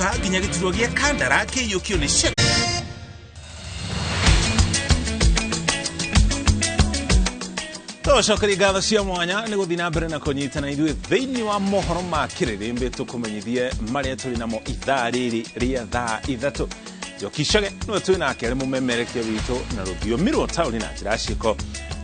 Mombasa nginya gĩturwa gĩa Kandara kĩiyũkio nĩ Shell. Tũcokerie ngatho cia mwanya nĩ gũthiĩ na mbere na kũnyitana ithuĩ thĩinĩ wa mohoro ma kĩrĩrĩmbĩ tũkũmenyithie marĩa tũrĩ namo ithaa rĩrĩ rĩa thaa 3. Njoki Chege nĩwe twĩ nake arĩ mũmemerekia witũ na rũthiomi rwa taũni na njĩra ciĩko.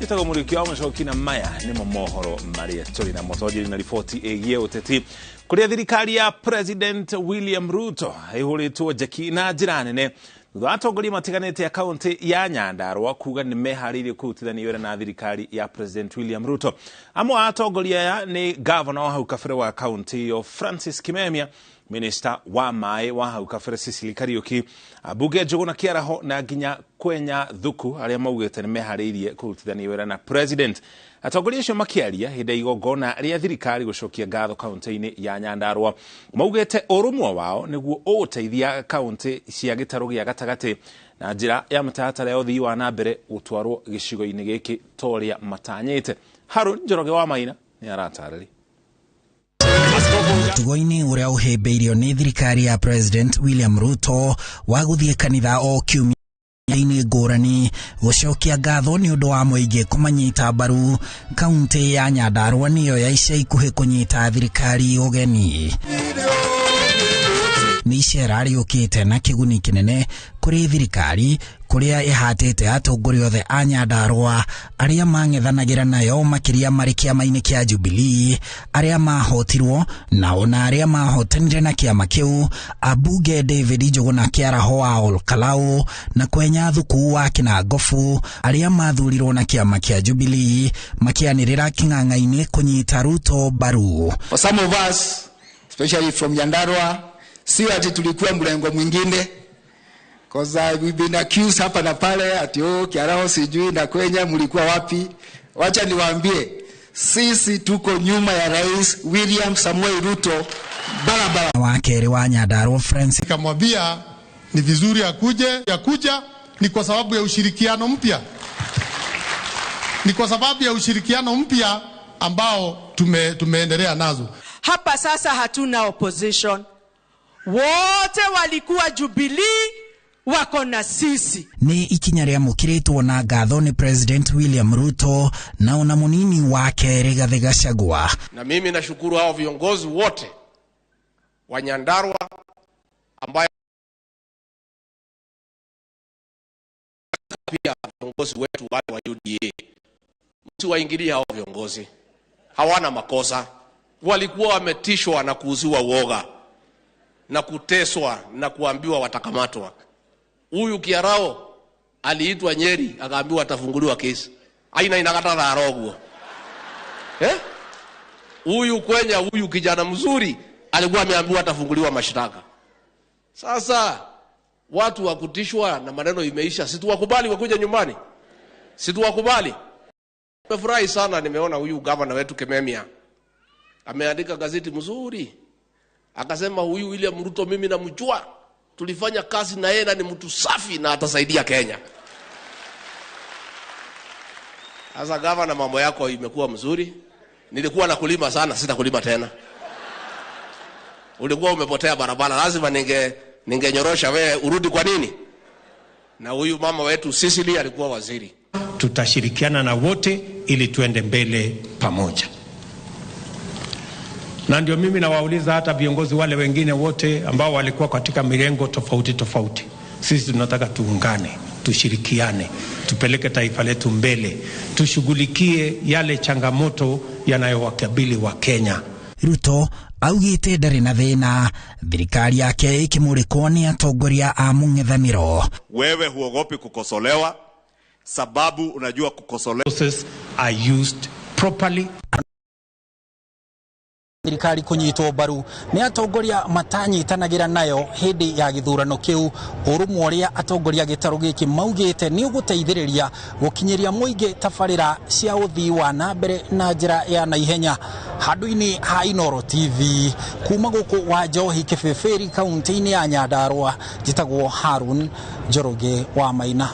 Njĩtagwo Mũriũki wa Mũcoki na maya nĩmo mohoro marĩa tũrĩ namo. Twanjĩrĩria na riboti ĩgiĩ ũteti kũrĩa thirikari ya President William Ruto ĩhũrĩtwo njeki na njĩra nene thutha wa atongoria matiganĩte a kaunti ya Nyandarua kuga nĩ meharĩirie kũrutithania wĩra na thirikari ya President William Ruto. Amwe a atongoria aya nĩ gavana wa hau kabere wa kaunti ĩyo Francis Kimemia, Minister wa maĩ wa hau kabere Cecily Kariuki, ambunge Njũgũna Kĩaraho na nginya Kwenya Thuku arĩa maugĩte nĩ meharĩirie kũrutithania wĩra na President. Atongoria acio makĩaria hĩndĩ ya igongona rĩa thirikari gũcokia ngatho kaunti-inĩ ya Nyandarua maugĩte ũrũmwe wao nĩguo ũgũteithia kaunti cia gĩtarũ gĩa gatagatĩ na njĩra ya mĩtaratara ya ũthii wa na mbere gũtwarwo gĩcigo-inĩ gĩkĩ ta ũrĩa matanyĩte. Harun Njoroge wa Maina nĩ aratarĩria. Mũtugo-inĩ ũrĩa ũhĩmbĩirio nĩ thirikari ya President William Ruto wa gũthiĩ kanitha o kiumia inĩ ngũrani gũcokia ngatho nĩ ũndũ wa mũingĩ kũmanyita mbaru, kaunti ya Nyandarua nĩyo ya ica ikuhĩ kũnyita thirikari ũgeni. Nĩ icera rĩũkĩte na kĩguni kĩnene kũrĩ thirikari kũrĩa ĩhatĩte atongoria othe a Nyandarua arĩa mang'ethanagĩra nayo makĩria marĩ kĩama-inĩ kĩa Jubilee, arĩa mahotirwo na ona arĩa mahotanire na kĩama kĩu, ambunge David Njũgũna Kĩaraho wa Olkalau na Kwenya Thuku wa Kĩnangobu arĩa mathurirwo na kĩama kĩa Jubilee makĩanĩrĩra kĩng'ang'a-inĩ kũnyita Ruto mbaru. For some of us, especially from Nyandarua, sio ati tulikuwa mlengo mwingine. Because we've been accused hapa na pale ati oh, Kiaraho sijui na Kwenya mlikuwa wapi. Wacha niwaambie, sisi tuko nyuma ya Rais William Samoei Ruto barabara. Wa kerĩ wa Nyandarua Francis nikamwambia ni vizuri akuje, akuja ni kwa sababu ya ushirikiano mpya. Ni kwa sababu ya ushirikiano mpya ambao tumeendelea nazo. Hapa sasa hatuna opposition. Wote walikuwa Jubilee wako na sisi. Nĩ ikinya rĩamũkĩrĩtwo na ngatho nĩ President William Ruto na ona mũnini wake Rigathĩ Gachagua. Na mimi nashukuru hao viongozi wote wa Nyandarua ambaye pia viongozi wetu wale wa UDA. Msiwaingilie hao viongozi. Hawana makosa. Walikuwa wametishwa na kuuziwa uoga na kuteswa na kuambiwa watakamatwa. Huyu Kiarao aliitwa Nyeri akaambiwa atafunguliwa kesi. Aina inakata rogo. Huyu Kwenya, huyu kijana mzuri alikuwa ameambiwa atafunguliwa mashtaka. Sasa watu wa kutishwa na maneno imeisha, si tuwakubali wakuja nyumbani? Si tuwakubali? Nimefurahi sana nimeona huyu gavana wetu Kimemia ameandika gazeti mzuri. Akasema huyu William Ruto mimi namjua, tulifanya kazi na yeye na ni mtu safi na atasaidia Kenya. Sasa gavana, mambo yako imekuwa mzuri. Nilikuwa nakulima sana, sitakulima tena. Ulikuwa umepotea barabara, lazima ningenyorosha wewe urudi kwa nini? Na huyu mama wetu Cecily alikuwa waziri. Tutashirikiana na wote ili tuende mbele pamoja. Na ndio mimi nawauliza hata viongozi wale wengine wote ambao walikuwa katika mirengo tofauti tofauti. Sisi tunataka tuungane, tushirikiane, tupeleke taifa letu mbele, tushughulikie yale changamoto yanayowakabili wa Kenya. Ruto augite ndarĩ na thĩna, thirikari yake ĩkĩmũrĩkwo nĩ atongoria a mũng'ethanĩro. Wewe huogopi kukosolewa sababu unajua kukosolewa. Resources are used properly. Thirikari kũnyitwo mbaru nĩ atongoria matanyitanagĩra nayo hĩndĩ ya gĩthurano kĩu. Ũrũmwe ũrĩa atongoria gĩtarũ gĩkĩ maugĩte nĩ ũgũteithĩrĩria gũkinyĩria mũingĩ tabarĩra cia ũthii wa na mbere na njĩra ya naihenya. Handũ-inĩ ha Inooro TV kuma gũkũ wa Njohi Kĩbĩbĩri kaunti-inĩ ya Nyandarua, njĩtagwo Harun Njoroge wa Maina.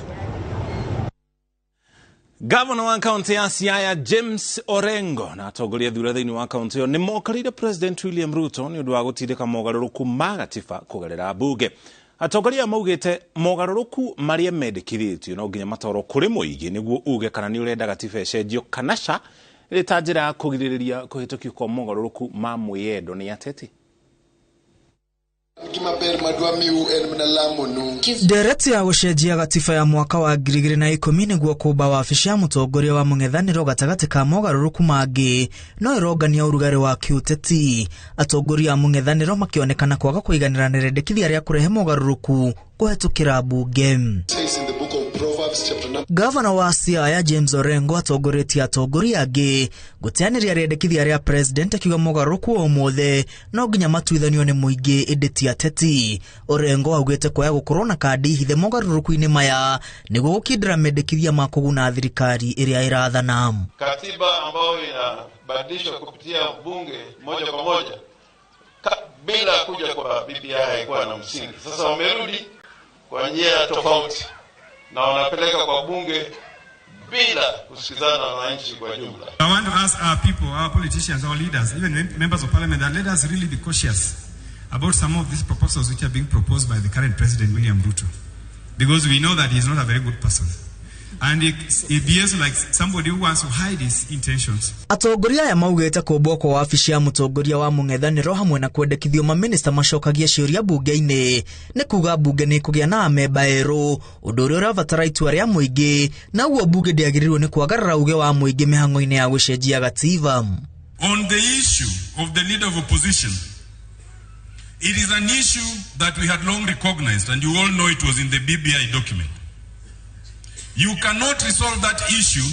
Gavana wa kaunti ya Siaya James Orengo na atongoria thura thĩinĩ wa kaunti ĩyo nĩ mokarĩire President William Ruto nĩ ũndũ wa gũtindĩka mogarũrũku ma gatiba kũgerera mbunge. Atongoria maugĩte mogarũrũku marĩa mendekithĩtio no nginya matwarwo kũrĩ mũingĩ nĩguo uge kana nĩ ũrenda gatiba ĩcenjio kana ca, ĩrĩ ta njĩra ya kũgirĩrĩria kũhĩtũkio kwa mogarũrũku ma mwĩyendo nĩ ateti. Ndereti ya gũcenjia gatiba ya mwaka wa 2010 nĩguo kũmba wabici ya mũtongoria wa mũng'ethanĩro gatagatĩ ka mogarũrũku mangĩ no ĩrongania ũrugarĩ wa kĩũteti. Atongoria a mũng'ethanĩro makĩonekana kwaga kũiganĩra na rĩendekithia rĩa kũrehe mogarũrũku kũhetũkĩra mbunge. Gavana wa Siaya James Orengo atongoretie atongoria angĩ gũteanĩria rĩendekithia rĩa president akiuga mogarũrũku o mothe no nginya matuithanio nĩ mũingĩ ĩndĩ ti ateti. Orengo augĩte kwaya gũkorwo na kandi hithe mogarũrũku-inĩ maya nĩguo gũkindĩra mendekithia ma kũguna thirikari ĩrĩa ĩrathana. Katiba ambayo inabadilishwa kupitia bunge moja kwa moja bila kuja kwa BBI haikuwa na msingi. Sasa wamerudi kwa njia tofauti na wanapeleka kwa bunge bila kusikizana na wananchi kwa jumla. I want to ask our people, our politicians, our leaders, even members of parliament, that let us really be cautious about some of these proposals which are being proposed by the current president, William Ruto, because we know that he is not a very good person. And he behaves like somebody who wants to hide his intentions. Atongoria aya maugĩte kũmbwo kwa wabici ya mũtongoria wa mũng'ethanĩro hamwe na kwendekithio mamĩnĩsta macokagia ciũria mbunge-inĩ nĩ kuga mbunge nĩ kũgĩa na amemba erũ, ũndũ ũrĩa ũrabatara itua rĩa mũingĩ, na ũguo mbunge ndĩagĩrĩirwo nĩ kwagarara uge wa mũingĩ mĩhang'o-inĩ ya gũcenjia gatiba. On the issue of the leader of opposition, it is an issue that we had long recognized, and you all know it was in the BBI document. You cannot resolve that issue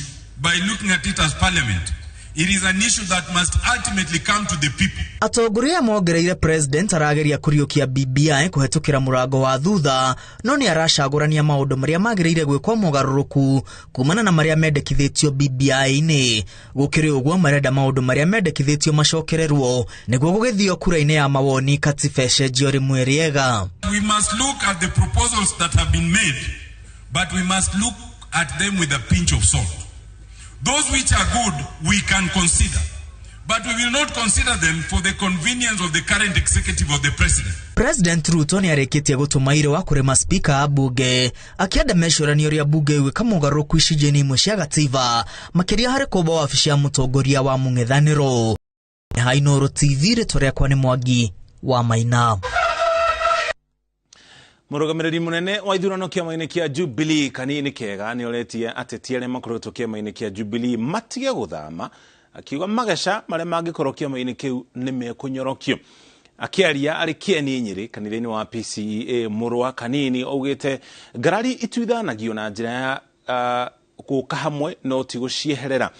by looking at it as parliament. It is an issue that must ultimately come to the people. Atongoria mongereire president arageria kũriũkia BBI kũhetũkĩra mũrango wa thutha, no nĩ aracagũrania maũndũ marĩa magĩrĩire gwĩkwo mogarũrũku kumana na marĩa mendekithĩtio BBI-inĩ. Gũkĩrĩ ũguo marenda maũndũ marĩa mendekithĩtio macokererwo nĩguo gũgĩthio kura-inĩ ya mawoni katiba ĩcenjio rĩmwe rĩega. We must look at the proposals that have been made, but we must look at them with a pinch of salt. Those which are good, we can consider, but we will not consider them for the convenience of the current executive or the president. President Ruto nĩ arĩkĩtie gũtũma irũa kũrĩ maspika a mbunge akĩenda mecũrania ũrĩa mbunge ĩgwĩka mogarũrũku icunjĩ-inĩ imwe cia gatiba, makĩria harĩ kũmba wabici ya mũtongoria wa mũng'ethanĩro. Hainũrũ TV, rĩtwa rĩakwa nĩ Mwangi wa Maina. Mũrũgamĩrĩri mũnene wa ithurano kĩama-inĩ kĩa Jubilee Kanini Kega nĩ oretie ateti arĩa makoretwo kĩama-inĩ kĩa Jubilee matige gũthama, akiuga mageca marĩa mangĩkorwo kĩama-inĩ kĩu nĩ mekũnyorokio. Akĩaria arĩ Kĩeni Nyĩrĩ kanitha-inĩ wa PCEA Mũrũa Kanini augĩte ngarari ituithanagio na njĩra ya gũka hamwe no ti gũcieherera.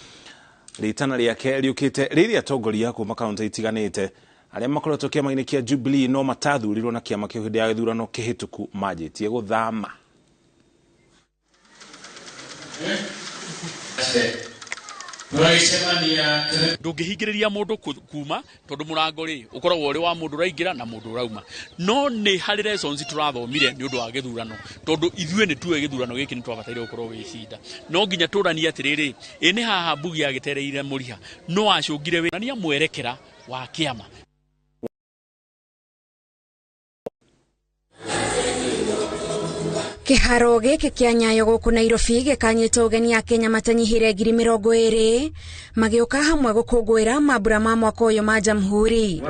Rĩtana rĩake rĩũkĩte rĩrĩa atongoria kuma kaunti itiganĩte arĩa makoretwo kĩama-inĩ kĩa Jubilee no matathurirwo na kĩama kĩu hĩndĩ ya gĩthurano kĩhĩtũku manjĩtie gũthama. Ndũngĩhingĩrĩria mũndũ kuma tondũ mũrango rĩ ũkoragwo ũrĩ wa mũndũ ũraingĩra na mũndũ ũrauma, no nĩ harĩ lessons tũrathomire nĩ ũndũ wa gĩthurano, tondũ ithuĩ nĩ tuĩ gĩthurano gĩkĩ nĩ twabataire gũkorwo gĩcinda. No nginya tũranie atĩrĩrĩ, ĩ nĩ haha Mbugi agĩtereire mũriha no acũngire wĩnania mwerekera wa kĩama. Kĩharo gĩkĩ kĩa Nyayo gũkũ Nairobi gĩkanyĩtwo ũgeni a Kenya matanyihĩre 20,000 magĩũka hamwe gũkũngũĩra mambura ma mwaka ũyũ ma Jamhuri.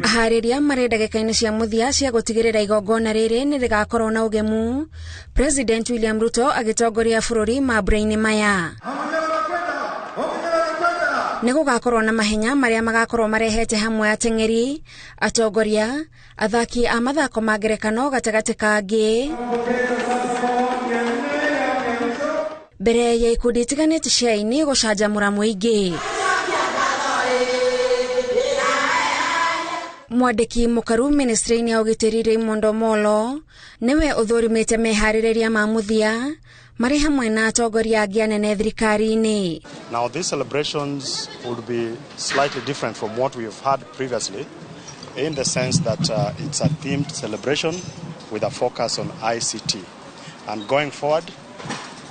Aharĩria marĩ ndagĩka-inĩ cia mũthia cia gũtigĩrĩra igongona rĩrĩ nĩ rĩgakorwo na ũgemu, President William Ruto agĩtongoria bũrũri mambura-inĩ maya. Nĩ gũgakorwo na mahenya marĩa magakorwo marehete hamwe ateng'eri, atongoria, athaki a mathako ma ngerekano gatagatĩ kangĩ. Mbere ya ikundi itiganĩte cia aini gũcanjamũra mũingĩ. Mwandĩki mũkaru ministry-inĩ ya ũgitĩri Raymond Omolo nĩwe ũthũrimĩte meharĩrĩria ma mũthia marĩ hamwe na atongoria angĩ anene thirikari-inĩ. Now these celebrations would be slightly different from what we have had previously, in the sense that it's a themed celebration with a focus on ICT. And going forward,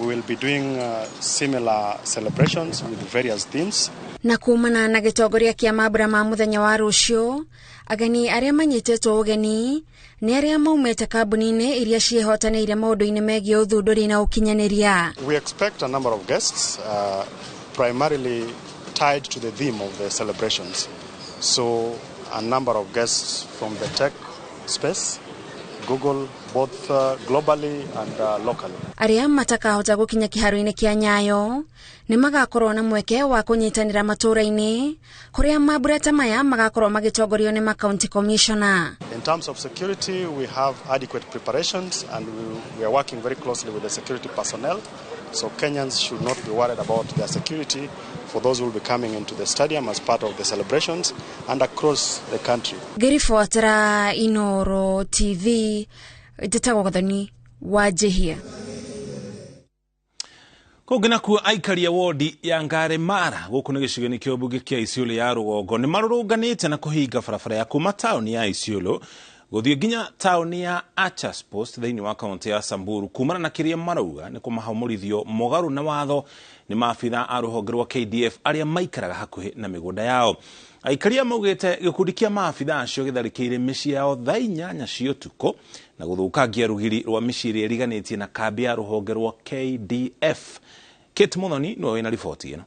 We will be doing similar celebrations with various themes. Na kumana na gĩtongoria kĩa mambura ma mũthenya wa rũciũ, ageni arĩa manyitĩtwo ũgeni nĩ arĩa maumĩte kambuni-inĩ iria ciĩhotanĩire maũndũ-inĩ megiĩ ũthundũri na ũkinyanĩria. We expect a number of guests, primarily tied to the theme of the celebrations. So a number of guests from the tech space, Google, both globally and locally. Arĩa matakahota gũkinya kĩharo-inĩ kĩa Nyayo nĩ magakorwo na mweke wa kũnyitanĩra matũũra-inĩ kũrĩa mambura ta maya magakorwo magĩtongorio nĩ ma-county commissioner. In terms of security, we have adequate preparations and we are working very closely with the security personnel. So Kenyans should not be worried about their security for those who will be coming into the stadium as part of the celebrations and across the country. Ngĩribotera Inoro TV, njĩtagwo Gathoni wa Njihia. Kũngĩ nakuo aikari a wodi ya Ngare Mara gũkũ nĩ gĩcigo-inĩ kĩa ũmbunge kĩa Isiolo ya rũgongo nĩ marũrũnganĩte na kũhinga barabara ya kuma taũni ya Isiolo gũthiĩ nginya taũni ya Archers Post thĩinĩ wa kaunti ya Samburu kumana na kĩrĩa marauga nĩ kũmahomorithio mũgarũ na watho nĩ maabitha a rũhonge rwa KDF arĩa maikaraga hakuhĩ na mĩgũnda yao. Aikari a maugĩte gĩkundi kĩa maabitha acio gĩtharĩkĩire mĩciĩ yao thaa 8 cia ũtukũ na gũthũkangia rũgiri rwa mĩciĩ ĩrĩa ĩriganĩtie na kambĩ ya rũhonge rwa KDF. Kate Muthoni nĩwe wĩna riboti ĩno.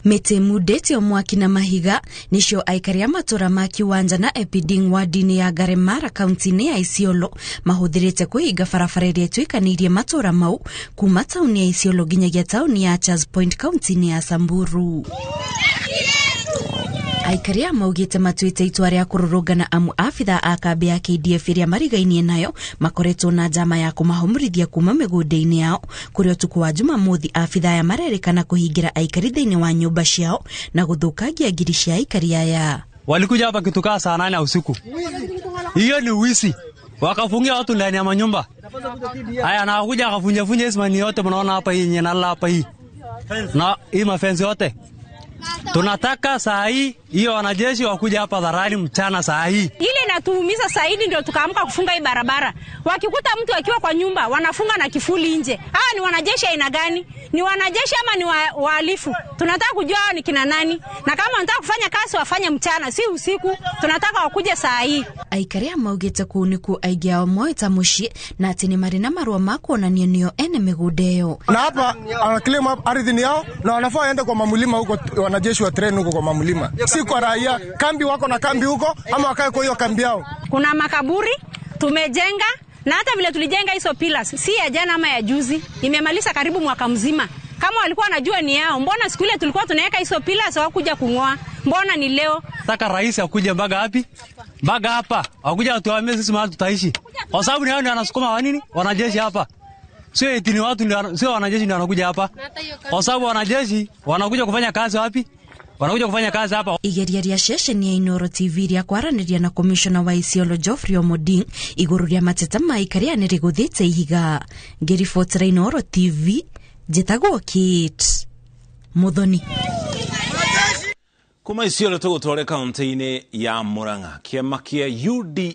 Mĩtĩ mundĩtio mwaki na mahiga nĩcio aikari a matũra ma Kiwanja na Epiding wadi-inĩ ya Ngaremara kaunti-inĩ ya Isiolo mahũthĩrĩte kũhinga barabara ĩrĩa ĩtuĩkanĩirie matũra mau kuma taũni ya Isiolo nginyagia taũni ya Archers Point kaunti-inĩ ya Samburu. Aikari a maugĩte matuĩte itua rĩa kũrũrũngana amu abitha a kambĩ ya KDF ĩrĩa marigainie nayo makoretwo na njama ya kũmahomorithia kuma mĩgũnda-inĩ yao kũrĩa ũtukũ wa Jumamothi abitha aya marerĩkana kũhingĩra aikari thĩinĩ wa nyũmba ciao na gũthũkangia ngiri cia aikari aya. Walikuja hapa kitu kaa saa 8 usiku. Hiyo ni wizi. Wakafungia watu ndani ya manyumba. Haya, na wakuja wakafunja funja hizi mani yote mnaona hapa hii yenye nalala hapa hii. Na hii mafensi yote. Tunataka saa hii hiyo wanajeshi wakuja hapa dharani mchana saa hii. Ile inatuumiza zaidi ndio tukaamka kufunga hii barabara. Wakikuta mtu akiwa kwa nyumba wanafunga na kifuli nje. Hawa ni wanajeshi aina gani? Ni wanajeshi ama ni wahalifu? Tunataka kujua hao ni kina nani. Na kama wanataka kufanya kazi wafanye mchana, si usiku. Tunataka wakuje saa hii. Aikari a maugĩte kũu nĩkuo aingĩ ao moĩta mũciĩ na atĩ nĩ marĩ na marũa ma kuonania nĩo ene mĩgũnda ĩyo. Na hapa wanaclaim ardhi ni yao na wanafaa waende kwa mamulima huko, wanajeshi wa train huko kwa mamulima. Si kwa raia, kambi wako na kambi huko ama wakae kwa hiyo kambi yao. Kuna makaburi tumejenga na hata vile tulijenga hizo pillars si ya jana ama ya juzi, imemaliza karibu mwaka mzima. Kama walikuwa wanajua ni yao, mbona siku ile tulikuwa tunaweka hizo pillars hawakuja kungoa? Mbona ni leo? Nataka rais akuje mpaka wapi? Mpaka hapa. Akuja atuambie sisi mahali tutaishi. Kwa sababu ni hao ndio wanasukuma wa nini? Wanajeshi hapa. Sio eti ni watu ndio, sio wanajeshi ndio wanakuja hapa. Kwa sababu wanajeshi wanakuja kufanya kazi wapi? Wanakuja kufanya kazi hapa. Igeria rĩa ceceni ya Inoro TV rĩa kwaranĩria na komishona wa Isiolo Geoffrey Omoding igũrũ rĩa mateta ma aikari aya nĩrĩgũthĩte ihiga. Ngĩribotera Inoro TV njĩtagwo Kate Muthoni. Kuma Isiolo tũgũtware kaunti-inĩ ya Murang'a. Kĩama kĩa UDA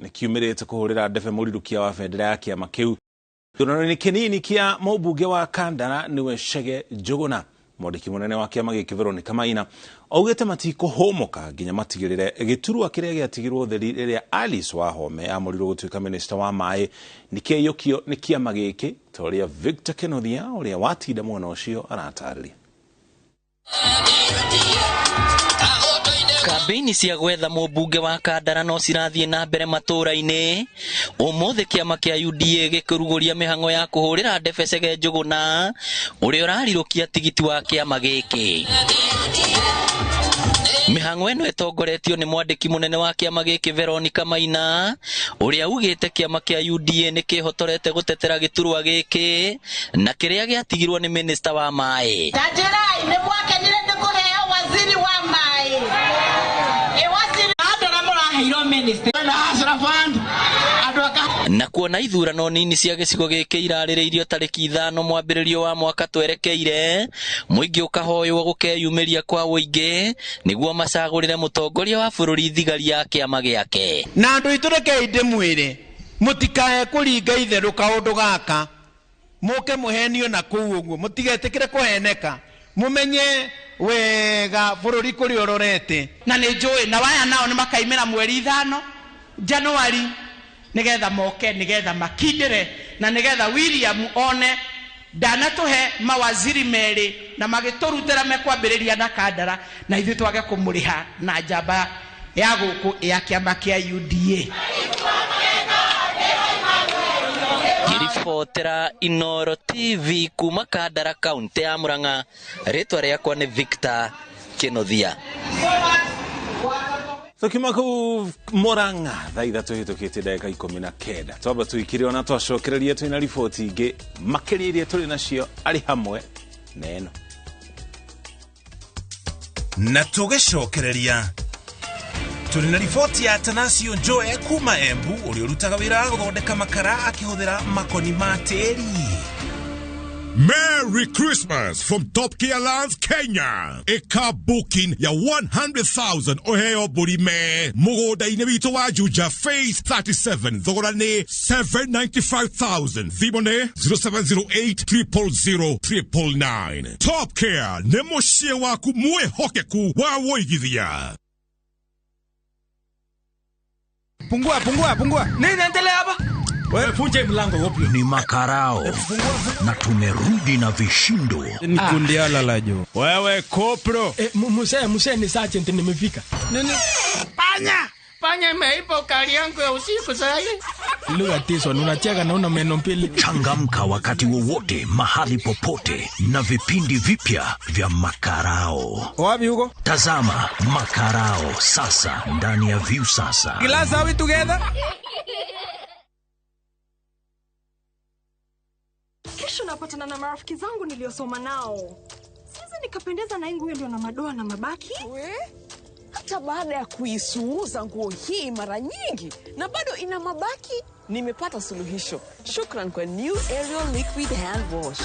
nĩ kiumĩrĩte kũhũrĩra ndebe mũrirũkia wa bendera ya kĩama kĩu. Gĩthurano-inĩ kĩnini kĩa mũmbunge wa Kandara nĩwe Chege Njũgũna. Mwandĩki mũnene wa kĩama gĩkĩ Veronica Maina augĩte matikũhũmũka nginya matigĩrĩre gĩturwa kĩrĩa gĩatigirwo ũtheri rĩrĩa Alice Wahome amũrirwo gũtuĩka minista wa maĩ nĩ kĩaiyũkio nĩ kĩama gĩkĩ ta ũrĩa Victor Kenothia ũrĩa watinda mwena ũcio aratarĩria. Kambĩini cia gwetha mũmbunge wa Kandara no cirathiĩ na mbere matũũra-inĩ. Ũmũthĩ kĩama kĩa UDA gĩkĩrugũria mĩhang'o ya kũhũrĩra ndebe Chege Njũgũna ũrĩa ũrarirũkia tigiti wa kĩama gĩkĩ. Mĩhang'o ĩno ĩtongoretio nĩ mwandĩki mũnene wa kĩama gĩkĩ Veronica Maina ũrĩa ugĩte kĩama kĩa UDA nĩ kĩhotorete gũtetera gĩturwa gĩkĩ na kĩrĩa gĩatigirwo nĩ minista wa maĩ. Ta njĩrai nĩ mwakenire nĩ kũheo waziri wa maĩ. Na kuona ithurano nini cia gĩcigo gĩkĩ irarĩrĩirio tarĩki 5 mwambĩrĩrio wa mwaka twerekeire, mũingĩ ũkahoywo gũkeyumĩria kwa ũingĩ nĩguo macagũrĩre mũtongoria wa bũrũri thigari ya kĩama gĩake. Na andũ aitũ rekei ndĩmwĩre, Mũtikae kũringa itherũ kaũndũ gaka. Mũke mũhenio na kũu ũguo. Mũtigetĩkĩre kũheneka. Mũmenye wega bũrũri kũrĩa ũrorete. Na nĩ njũĩ na waya nao nĩ makaimĩra mweri 5 Januari nĩgetha moke nĩgetha makindĩre na nĩgetha William one ndanatũhe mawaziri merĩ na magĩtũrutĩra mekwambĩrĩria na Kandara na ithuĩ twage kũmũrĩha na njamba ya gũkũ ya kĩama kĩa UDA. Ngĩribotera Inoro TV kuma Kandara kaunti ya Murang'a, rĩtwa rĩakwa nĩ Victor Kĩnuthia. Tukiuma kũu Murang'a thaa 3 hĩtũkĩte ndagĩka 19 twamba tũikire ona twacokereria twĩna riboti ingĩ makĩria iria tũrĩ nacio arĩ hamwe na ĩno. Na tũgĩcokereria tũrĩ na riboti ya Atanasio Njoe kuma Embu ũrĩa ũrutaga wĩra wa gũthondeka makara akĩhũthĩra makoni ma tĩri. Merry Christmas from Top Gear Lands, Kenya. Eka booking ya 100,000 oheo burime. Mũgũnda-inĩ witũ wa Juja Phase 37. Thogora nĩ 795,000. Thimũ nĩ 0708 000 999. Top Gear nĩ mũciĩ waku mwĩhokeku wa wũigithia. Pungua, pungua, pungua. Nini endelea hapa? Wewe funje mlango hopi. Ni makarao. Na tumerudi na vishindo. Ni kundi ala la jo. Wewe kopro. Muse ni sergeant nimefika. Nini? Panya. Panya imeiba kari yangu ya usiku sasa. Lugha tiso unacheka na una meno mbili. Changamka wakati wowote mahali popote na vipindi vipya vya Makarao. Wapi huko? Tazama Makarao sasa ndani ya View Sasa. Glass, are we together? Kesho napatana na marafiki zangu niliosoma nao. Siwezi nikapendeza na nguo ndio na madoa na mabaki. We? Hata baada ya kuisuuza nguo hii mara nyingi na bado ina mabaki, nimepata suluhisho. Shukran kwa New Ariel Liquid Hand Wash.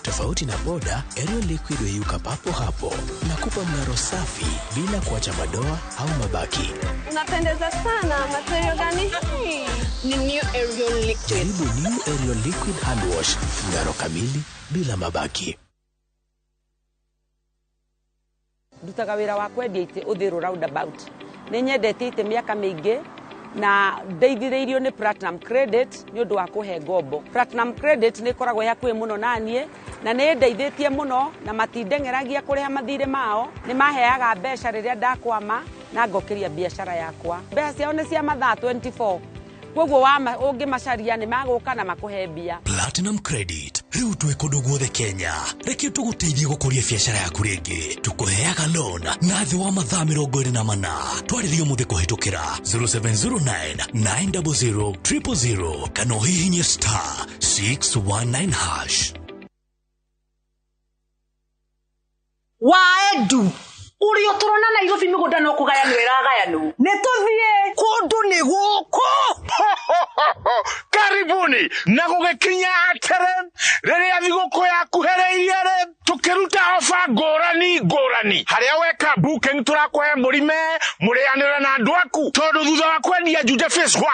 Tofauti na boda, Ariel Liquid huyuka papo hapo na kupa mng'aro safi bila kuacha madoa au mabaki. Unapendeza sana, material gani hii? Ni New Ariel Liquid. Jaribu New Ariel Liquid Hand Wash, mng'aro kamili bila mabaki. Ndutaga wĩra wa kwendia itĩ Uthiru roundabout. Nĩ nyendete itĩ mĩaka mĩingĩ na ndeithĩrĩirio nĩ Platinum Credit nĩ ũndũ wa kũhe ngombo. Platinum Credit nĩ ĩkoragwo hakuhĩ mũno na niĩ na nĩ ĩndeithĩtie mũno na matindeng'eragia kũrĩha mathirĩ mao. Nĩ maheaga mbeca rĩrĩa ndakwama na ngokĩria biacara yakwa. Mbeca ciao nĩ cia mathaa 24. Koguo ũngĩmacaria nĩ magũka na makũhe mbia. Platinum Credit rĩu twĩ kũndũ guothe Kenya. Reke tũgũteithie gũkũria biacara yaku rĩngĩ. Tũkũheaga loan na thĩ wa mathaa 24. Twarĩrie ũmũthĩ kũhĩtũkĩra 0709 900 000 kana ũhihinye star 619 hash. Waedu uri uturona Nairobi migunda no kugayanwo iragayanwo ni tuthie kundu ni guku. Karibuni na gugikinya atere riria thiguku yakuhereirie ri tukiruta ofa ngurani ngurani haria weka booking turakuhe murime murianira na andu aku tondu thutha wa kwendia Juja phase 1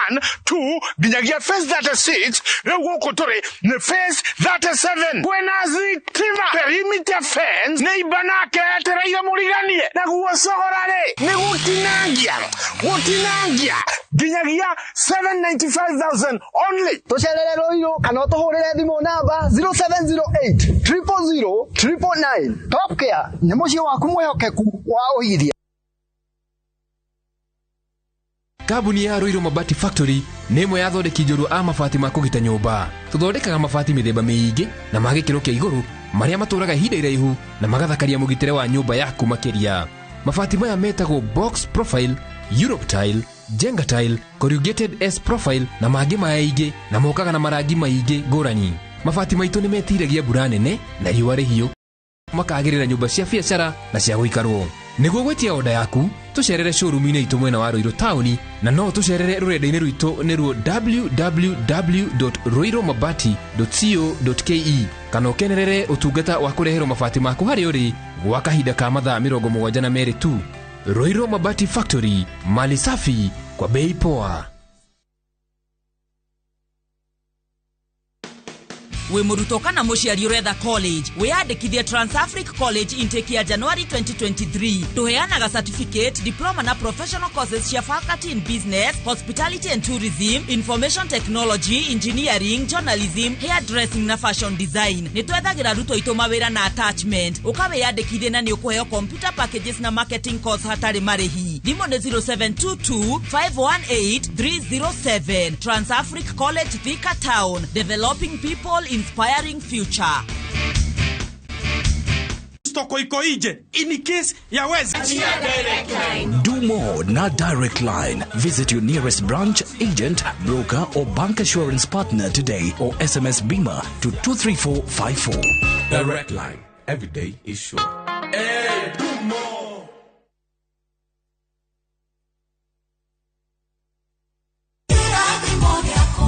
2 nginyagia phase 36 riu guku turi ni phase 37 kwina thitima perimeter fence neighbor nake etereire muriganie na guo cogora ri ni gutinangia gutinangia nginyagia 795,000 only. Tucerere Ruiru kana utuhurire thimu namba 0708 000 999. Top Care ni muciĩ waku mwihokeku wa ũigithia. Kambuni ya Ruiru Mabati Factory nĩ ĩmwe ya athondeki njorua a mabati ma kũgita nyũmba. Tũthondekaga mabati mĩthemba mĩingĩ na ma gĩkĩro kĩa igũrũ marĩa matũraga ihinda iraihu na magathakaria mũgitĩre wa nyũmba yaku makĩria. Mabati maya metagwo box profile, Europe tile, Jenga tile, corrugated S profile na mangĩ maingĩ na mokaga na marangi maingĩ ngũrani. Mabati maitũ nĩ metiragia mbura nene na riũa rĩhiũ makagĩrĩra nyũmba cia biacara na cia gũikarwo. Nĩguo gwĩtia oda yaku tũcerere showroom-inĩ itũ mwena wa Ruiru taũni na no tũcerere rũrenda-inĩ rwitũ nĩruo www.ruirumabati.co.ke kana ũkenerere ũtungata wa kũreherwo mabati maku harĩa ũrĩ gwa kahinda ka mathaa 72 tu. Ruiru Mabati Factory, mali safi kwa bei poa. Wĩ mũrutwo kana mũciari ũretha college, wĩyandĩkithie Transafric College intake ya January 2023. Tũheanaga certificate, diploma na professional courses cia faculty in business, hospitality and tourism, information technology, engineering, journalism, hairdressing na fashion design. Nĩ twethagĩra arutwo aitũ mawĩra na attachment. Ũka wĩyandĩkithie na nĩ ũkũheo computer packages na marketing course hatarĩ marĩhi. Thimũ nĩ 0722 518 307. Transafric College, Thika Town, developing people, inspiring future. Stoko iko nje in case ya wezi. Do more na Direct Line. Visit your nearest branch, agent, broker, or bank assurance partner today or SMS BIMA to 23454. Direct Line. Every day is sure. Hey, do more.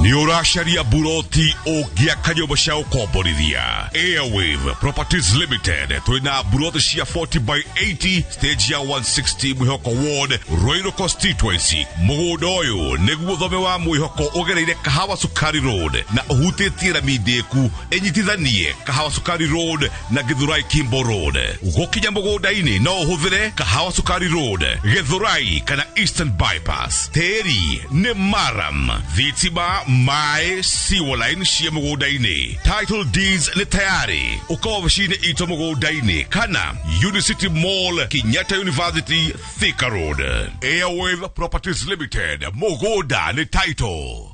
Nĩ ũracaria buroti ũngĩaka nyũmba cia gũkomborithia. Airwave Properties Limited twĩna buroti cia 40 by 80 stage ya 160 Mwĩhoko Ward, Ruiru constituency. Mũgũnda ũyũ nĩguo thome wa Mwĩhoko ũgereire Kahawa Sukari Road na ũhutĩtie rami ndĩku ĩnyitithanie Kahawa Sukari Road na Githurai Kimbo Road. Gũkinya mũgũnda-inĩ no ũhũthĩre Kahawa Sukari Road, Githurai kana Eastern Bypass. Tĩri nĩ maram, thitima, maĩ, sewer line cia mũgũnda-inĩ. Title deeds nĩ tayari. Ũka obici-inĩ itũ mũgũnda-inĩ kana Unicity Mall, Kenyatta University, Thika Road. Airwave Properties Limited, mũgũnda nĩ title.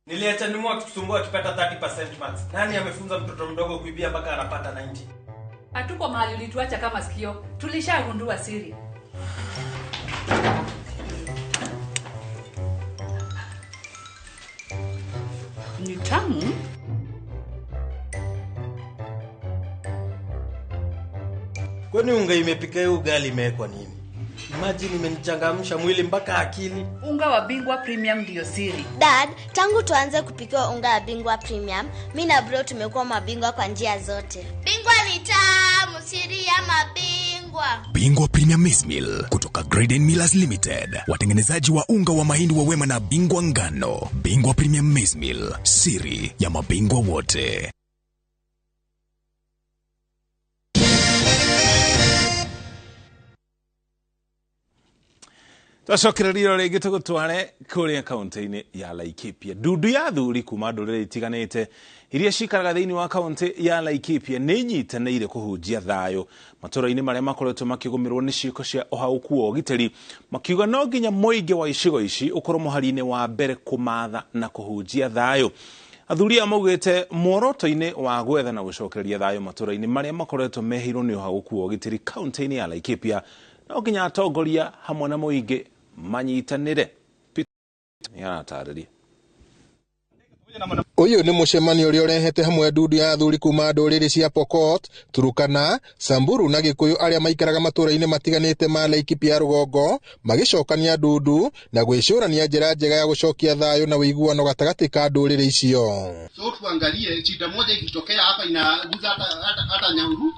Niliacha nimu akitusumbua akipata 30% max. Nani amefunza mtoto mdogo kuibia mpaka anapata 90? Hatuko mahali ulituacha kama sikio. Tulishagundua siri. Ni tamu. Kwani unga imepika hiyo ugali imewekwa nini? Imagine imenichangamsha mwili mpaka akili. Unga wa Bingwa Premium ndio siri. Dad, tangu tuanze kupikiwa unga wa Bingwa Premium, mimi na bro tumekuwa mabingwa kwa njia zote. Bingwa ni tamu, siri ya mabingwa. Bingwa Premium Maize Meal kutoka Graden Millers Limited, watengenezaji wa unga wa mahindi wa Wema na Bingwa Ngano. Bingwa Premium Maize Meal, siri ya mabingwa wote. Twacokereria rĩngĩ tũgũtware kũrĩa kaũntĩ-inĩ ya Laikipia. Ndundu ya athuri kuma ndũrĩrĩ itiganĩte iria cikaraga thĩinĩ wa kaũntĩ ya Laikipia nĩ inyitanĩire kũhunjia thayũ matũũra-inĩ marĩa makoretwo makĩgũmĩrwo nĩ ciĩko cia ũhaũku wa ũgitĩri, makiuga no nginya mũingĩ wa icigo ici ũkorwo mũhari-inĩ wa mbere kũmatha na kũhunjia thayũ. Athuri aya maugĩte muoroto-inĩ wa gwetha na gũcokereria thayũ matũũra-inĩ marĩa makoretwo mehĩirwo nĩ ũhaũku wa ũgitĩri kaũntĩ-inĩ ya Laikipia no nginya atongoria hamwe na mũingĩ manyitanĩre. Nĩaratarĩria. Ũyũ nĩ mũcemanio ũrĩa ũrehete hamwe ndundu ya athuri kuma ndũrĩrĩ cia Pokot, Turukana, Samburu na Gĩkũyũ arĩa maikaraga matũũra-inĩ matiganĩte ma Laikipia rũgongo, magĩcokania ndundu na gwĩcũrania njĩra njega ya gũcokia thayũ na ũiguano gatagatĩ ka ndũrĩrĩ icio. So tuangalie shida moja ikitokea hapa inaguza hata Nyahururu.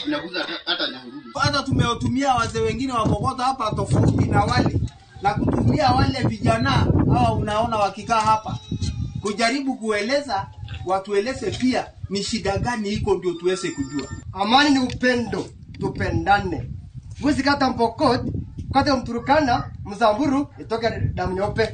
Inaguza hata Nyahururu. Hata tumewatumia wazee wengine wa Pokot hapa tofauti na wale, na kutumia wale vijana hawa unaona wakikaa hapa kujaribu kueleza, watueleze pia ni shida gani iko ndio tuweze kujua. Amani ni upendo, tupendane. Huwezi kata Mpokot, kata Mturukana, Msamburu, itoke damu nyeupe.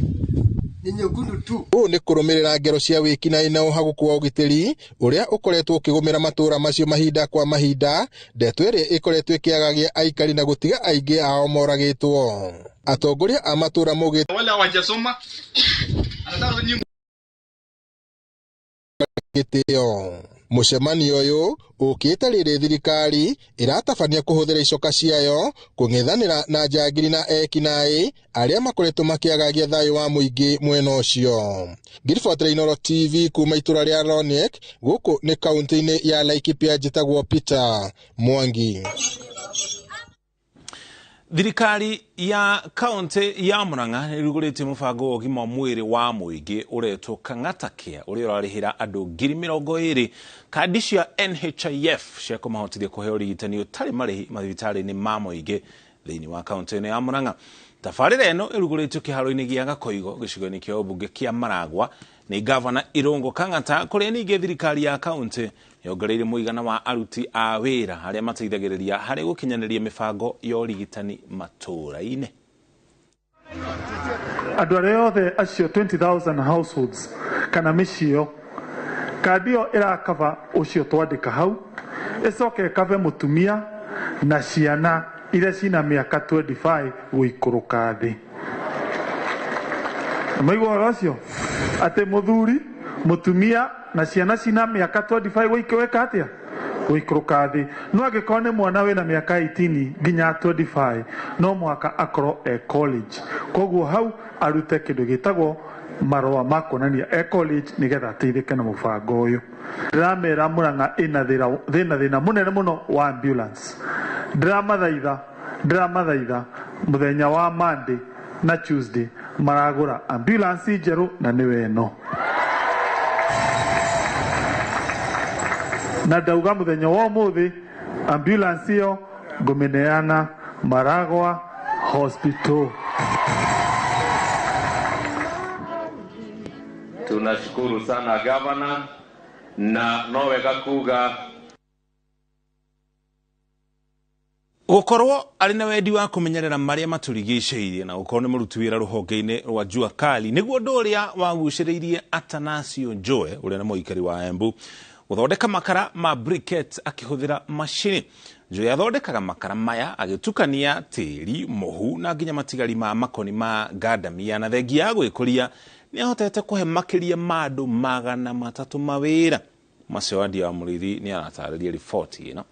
Ni nyekundu tu. Ũũ nĩ kũrũmĩrĩra ngero cia wĩkinaĩ na ũhagũku wa ũgitĩri ũrĩa ũkoretwo ũkĩgũmĩra matũũra macio mahinda kwa mahinda, ndeto ĩrĩa ĩkoretwo ĩkĩagagia aikari na gũtiga aingĩ ao moragĩtwo. Atongoria a matũũra maugĩte wale hawajasoma anataka nyimbo gĩtĩo. Mũcemanio ũyũ ũkĩte rĩrĩ thirikari ĩratabania kũhũthĩra icoka ciayo kũng'ethanĩra na njangiri na ekinaĩ arĩa makoretwo makĩagagia thayũ wa mũingĩ mwena ũcio. Ngiribotera Inooro TV kuma itũra rĩa Roniek gũkũ nĩ kaũntĩ-inĩ ya Laikipia, njĩtagwo Peter Mwangi. Thirikari ya kaunti ya Murang'a nĩrugũrĩtie mũbango wa ũgima wa mwĩrĩ wa mũingĩ ũretwo Kang'ata Care ũrĩa ũrarĩhĩra andũ 20,000 kandi cia NHIF cia kũmahotithia kũheo ũrigitani ũtarĩ marĩhi mathibitarĩ-inĩ ma mũingĩ Thĩinĩ wa kaunti ĩno ya Murang'a. Tabarĩra ĩno ĩrugũrĩtio kĩharo-inĩ gĩa Gakoigo gĩcigo-inĩ kĩa ũmbunge kĩa Maragwa nĩ gavana Irũngũ Kang'ata, kũrĩa ningĩ thirikari ya kaunti yongereire mũigana wa aruti a wĩra arĩa mateithagĩrĩria harĩ gũkinyanĩria mĩbango ya ũrigitani matũũra-inĩ. Andũ arĩa othe acio 20,000 households kana mĩciĩ ĩyo, kandi ĩyo ĩrakaba ũcio twandĩka hau, ĩcoke ĩkabe mũtumia na ciana iria cina mĩaka 25 gũikũrũka thĩ. Maigua ũhoro ũcio? Atĩ mũthuri, mũtumia na ciana cina mĩaka 25 gũikũrũka atĩa? Gũikũrũka thĩ. No angĩkorwo nĩ mwana wĩna mĩaka 18 nginya 25, no mũhaka akorwo e college. Koguo hau arute kĩndũ gĩtagwo marũa ma kuonania e college nĩgetha ateithĩke na mũbango ũyũ. Ndĩramera Murang'a ĩna thĩna mũnene mũno wa ambulance. Ndĩramathaitha mũthenya wa Monday na Tuesday maragũra ambulance njerũ na nĩwe ĩno. Na ndauga mũthenya wa ũmũthĩ ambulance ĩyo ngũmĩneana Maragwa Hospital. Tunashukuru sana gavana, na nowe gakuga Gũkorwo arĩ na wendi wa kũmenyerera marĩa matũrigicĩirie na gũkorwo nĩ mũruti wĩra rũhonge-inĩ rwa Jua Kali nĩguo ũndũ ũrĩa wagucĩrĩirie Atanasio Njoe ũrĩa nĩ mũikari wa Embu gũthondeka makara ma briquette akĩhũthĩra macini. Njoe athondekaga makara maya agĩtukania tĩri, mũhu na nginya matigari ma makoni ma ngandamia, na thengia ya gwĩkũria nĩ ahotete kũhe makĩria ma andũ 300 mawĩra. Macio Wandia wa Mũrĩithi nĩ aratarĩria riboti ĩno.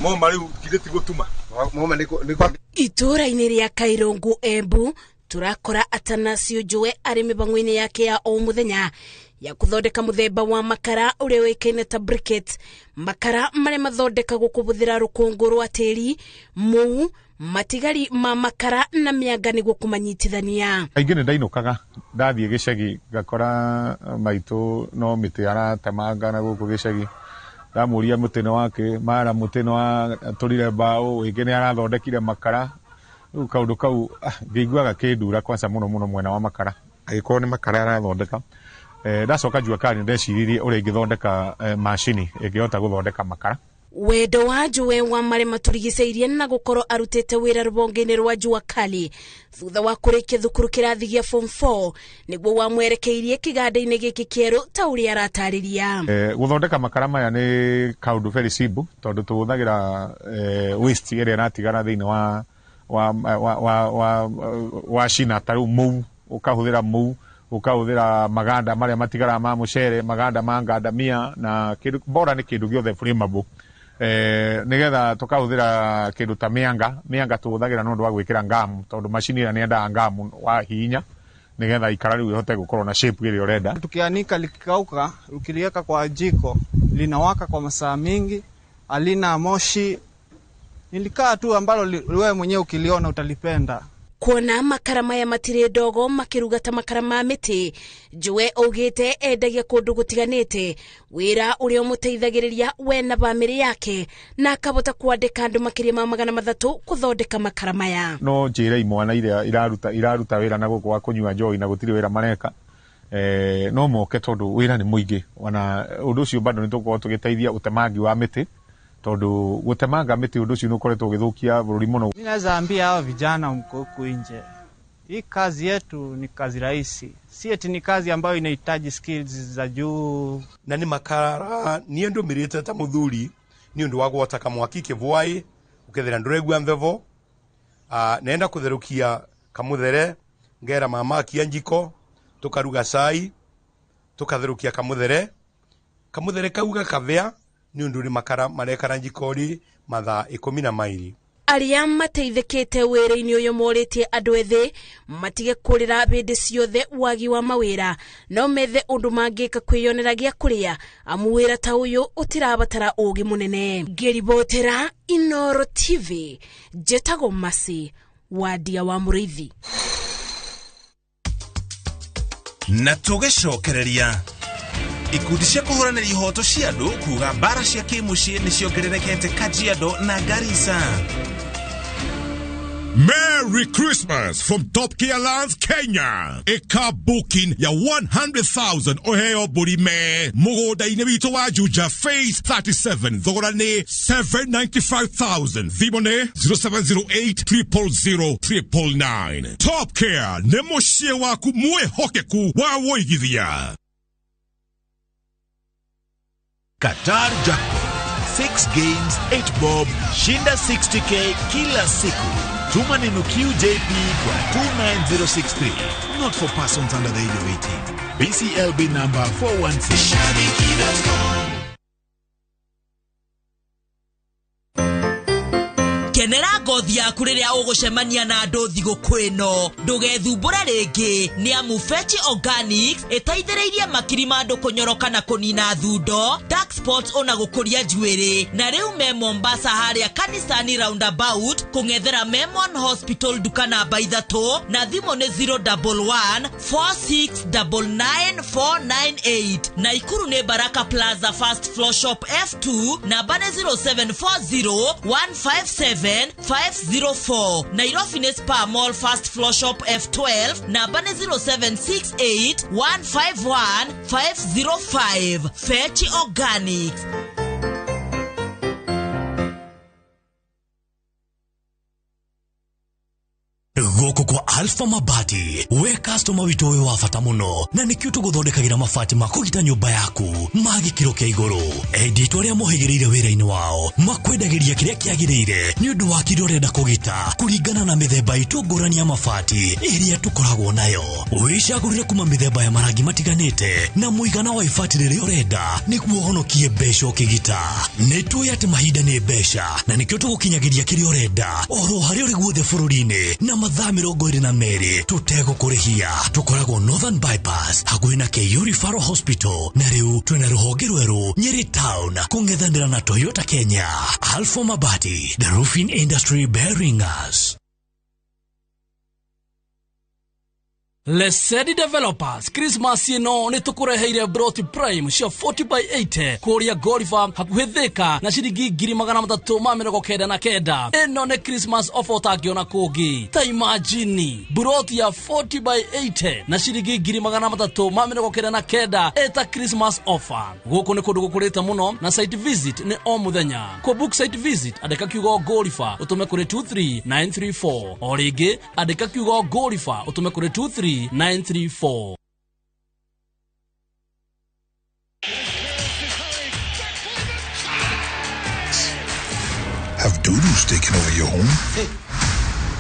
Moma rĩu githĩ ti gũtuma. Moma nĩ Itũũra-inĩ rĩa Kairũngũ Embu turakora Atanasio Njoe arĩ mĩbango-inĩ yake ya o mũthenya ya kũthondeka mũthemba wa makara ũrĩa ũĩkaine ta briquette, makara marĩa mathondekagwo kũhũthĩra rũkũngũ rwa tĩri, mũhu, matigari ma makara na mĩanga nĩguo kũmanyitithania. Kaingĩ nĩ ndainũkaga ndathiĩ gĩcagi ngakora maitũ no mĩtĩ aratemanga na gũkũ gĩcagi, ndamũria mũtĩ nĩ wake, mara mũtĩ nĩ watũrire mbaũ, ĩngĩ nĩ arathondekire makara. Rĩu kaũndũ kau ngĩiguaga kĩndura kwanza mũno mũno mwena wa makara, agĩkorwo nĩ makara arathondeka. Ndacoka Jua Kali ndeciririe ũrĩa ingĩthondeka macini ĩngĩhota gũthondeka makara. Wendo wa Njoe wa marĩa matũrigicĩirie na gũkorwo arutĩte wĩra rũhonge-inĩ rwa Jua Kali thutha wa kũrĩkia thukuru kĩrathi gĩa form 4 nĩguo wamwerekeirie kĩganda-inĩ gĩkĩ kĩerũ ta ũrĩa aratarĩria. Gũthondeka makara maya nĩ kaũndũ very simple tondũ tũhũthagĩra waste ĩrĩa ĩratigara thĩinĩ wa cina, ta rĩu mũu, ũkahũthĩra mũu, ũkahũthĩra maganda marĩa matigaraga ma mũcere, maganda ma ngandamia, na kĩndũ bora nĩ kĩndũ gĩothe flammable. Nĩgetha tũkahũthĩra kĩndũ ta mĩanga, mĩanga tũhũthagĩra nĩ ũndũ wa gwĩkĩra ngamu tondũ macini ĩrĩa nĩendaga ngamu wa hinya nĩgetha ikara rĩu ĩhote gũkorwo na shape ĩrĩa ũrenda. Tukianika likikauka, ukiliweka kwa jiko linawaka kwa masaa mingi, halina moshi. Nilikaa tu ambalo wewe mwenyewe ukiliona utalipenda. Kuona makara maya matirĩ ndogo makĩruga ta makara ma mĩtĩ, Njoe augĩte endagia kũndũ gũtiganĩte, wĩra ũrĩa ũmũteithagĩrĩria we na bamĩrĩ yake, na akahota kwandĩka andũ makĩria ma 300 kũthondeka makara maya. No njĩre imwana iria iraruta wĩra na gũkũ wa kũnyua njohi na gũtirĩ wĩra mareka, no moke tondũ wĩra nĩ mũingĩ. Ona ũndũ ũcio bado nĩ tũgũkorwo tũgĩteithia ũtemangi wa mĩtĩ tondũ gũtemanga mĩtĩ ũndũ ũcio nĩ ũkoretwo ũgĩthũkia bũrũri mũno. Mimi naweza ambia hawa vijana mko huku nje, hii kazi yetu ni kazi rahisi, si eti ni kazi ambayo inahitaji skills za juu. Na ni makara niĩ ndũmĩrĩte ta mũthuri nĩ ũndũ wa gwota kamwaki kĩbwai ũkethera ndũraigua mbevo, nenda kũtherũkia kamũthere ngera mama akia njiko tũkaruga cai tũkatherũkia kamũthere, kamũthere kau gakavĩa nĩ ũndũ nĩ makara marekara njikori mathaa 12. Arĩa mateithĩkĩte wĩra-inĩ ũyũ morĩtie andũ ethĩ matige kũrĩra hĩndĩ ciothe wagi wa mawĩra, no methe ũndũ mangĩka kwĩyonera gĩa kũrĩa, amu wĩra ta ũyũ ũtirabatara ũũgĩ mũnene. Ngĩribotera Inoro TV, njĩtagwo Mercy Wandia wa Mũrĩithi. Na tũgĩcokereria Ikundi cia kũhũranĩra ihoto cia andũ kuga mbara cia kĩmũciĩ nĩ ciongererekete Kajiado na Garissa. Merry Christmas from Top Care Lands, Kenya. Eka booking ya 100,000 oheo burime. Mũgũnda-inĩ witũ wa Juja Phase 37. Thogora nĩ 795,000. Thimũ nĩ 0708 000 999. Top Care nĩ mũciĩ waku mwĩhokeku wa wũigithia. Qatar Jackpot. 6 games, 8 bob, shinda 60K kila siku. Tuma neno QJP kwa 29063. Not for persons under the age of 18. BCLB number 416. Kenera ngothi yaku rĩrĩa ũgũcemania na andũ thigũkũ ĩno, ndũgethumbũre rĩngĩ nĩ amu Fetch Organics ĩteithĩrĩirie makiri ma andũ kũnyoroka na kũnina thundo, dark spots ona gũkũria njuĩrĩ. Na rĩu me Mombasa harĩa Kanisani roundabout kũng'ethera Memon Hospital nduka namba 3 na thimũ nĩ 011 4699 498. Naikuru nĩ Baraka Plaza first floor shop F2 namba nĩ 0740 157 504. Nairobi nĩ Spa Mall first floor shop F12 namba nĩ 0768 151 505. Fetch Organics. Gũkũ kwa Alpha Mabati, we customer witũ wĩ wa bata mũno, na nĩkĩo tũgũthondekagĩra mabati ma kũgita nyũmba yaku ma gĩkĩro kĩa igũrũ. Endia aitũ arĩa mohĩgĩrĩire wĩra-inĩ wao makwendagĩria kĩrĩa kĩagĩrĩire nĩ ũndũ wa kĩrĩa ũrenda kũgita kũringana na mĩthemba itũ ngũrani ya mabati ĩrĩa tũkoragwo nayo. Wĩcagũrĩre kuma mĩthemba ya marangi matiganĩte na mũigana wa ibati rĩrĩa ũrenda nĩguo ũhonokie mbeca ũkĩgita. Nĩ tũĩ atĩ mahinda nĩ mbeca na nĩkĩo tũgũkinyagĩria kĩrĩa ũrenda oro harĩa ũrĩ guothe bũrũri-inĩ na mathaa 22 tũtegũkũrĩhia. Tũkoragwo Northern Bypass hakuhĩ na KU Referral Hospital, na rĩu twĩna rũhonge rwerũ Nyeri Town kũng'ethanĩra na Toyota Kenya. Alpha Mabati, the roofing industry bearing us. Lesedi Developers Christmas ĩno nĩ tũkũreheire Broti Prime cia 40x80 kũrĩa Golifa hakuhĩ Thika na ciringi 399. Ĩno nĩ Christmas offer ũtangĩona kũngĩ. Ta imagine broti ya 40x80 na ciringi 399 ĩta Christmas offer. Gũkũ nĩ kũndũ gũkũrĩte mũno na site visit nĩ o mũthenya. Kũ book site visit andĩka kiugo Golifa ũtũme kũrĩ 23934. O rĩngĩ andĩka kiugo Golifa ũtũme kũrĩ 23934. Have dudus taken over your home? Hey,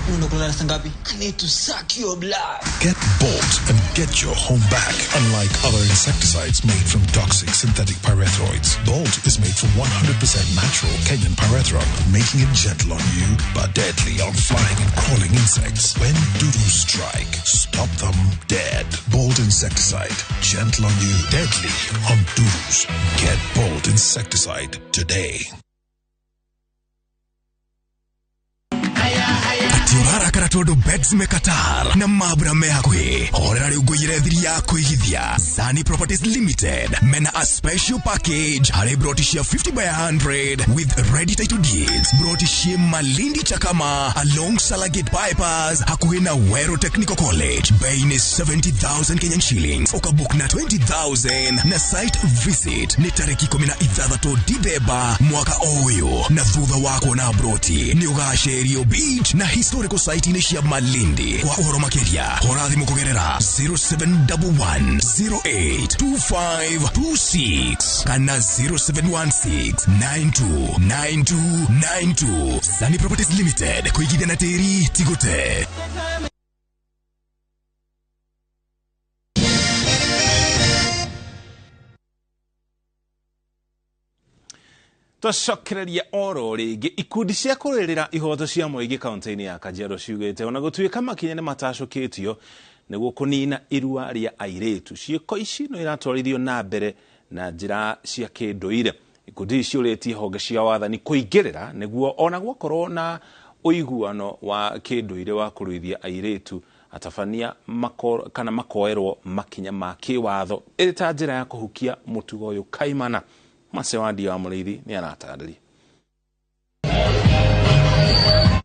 I need to suck your blood. Get Bolt and get your home back. Unlike other insecticides made from toxic synthetic pyrethroids, Bolt is made from 100% natural Kenyan pyrethrum, making it gentle on you but deadly on flying and crawling insects. When dudus strike, stop them dead. Bolt insecticide, gentle on you, deadly on dudus. Get Bolt insecticide today. Ati ũrarakara tondũ bets mekatar na mabra me hakuhĩ. Horera rĩu ngũiyĩre thiri ya kũigithia. Sani Properties Limited mena a special package harĩ broti cia 50 by 100 with ready title deeds. Broti cia Malindi Chakama along Salagate Bypass hakuhĩ na Wero Technical College. Bei ni 70,000 Kenyan shillings. Ukabook na 20,000 na site visit ni tariki 16 Dithemba mwaka ũyũ, na thutha wa kuona broti nĩ ũgacerio beach na historical site inĩ cia Malindi. Kwa ũhoro makĩria hũra thimũ kũgerera 0711 082526 kana 0716 929292. Sani Properties Limited, kũigithia na tĩri ti gũte. Twacokereria oro rĩngĩ ikundi cia kũrũĩrĩra ihoto cia mũingĩ kaunti-inĩ ya Kajiado ciugĩte ona gũtuĩka makinya nĩ matacũkĩtio nĩguo kũnina irua rĩa airĩtu, ciĩko ici no iratwarithio na mbere na njĩra cia kĩndũire. Ikundi ici ciũrĩtie honge cia wathani kũingĩrĩra nĩguo ona gwakorwo na ũiguano wa kĩndũire wa kũruithia airĩtu Atabania kana makoerwo makinya ma kĩwatho ĩrĩ ta njĩra ya kũhukia mũtugo ũyũ kaimana. Macewandia wa Mũrĩithi nĩ aratarĩria.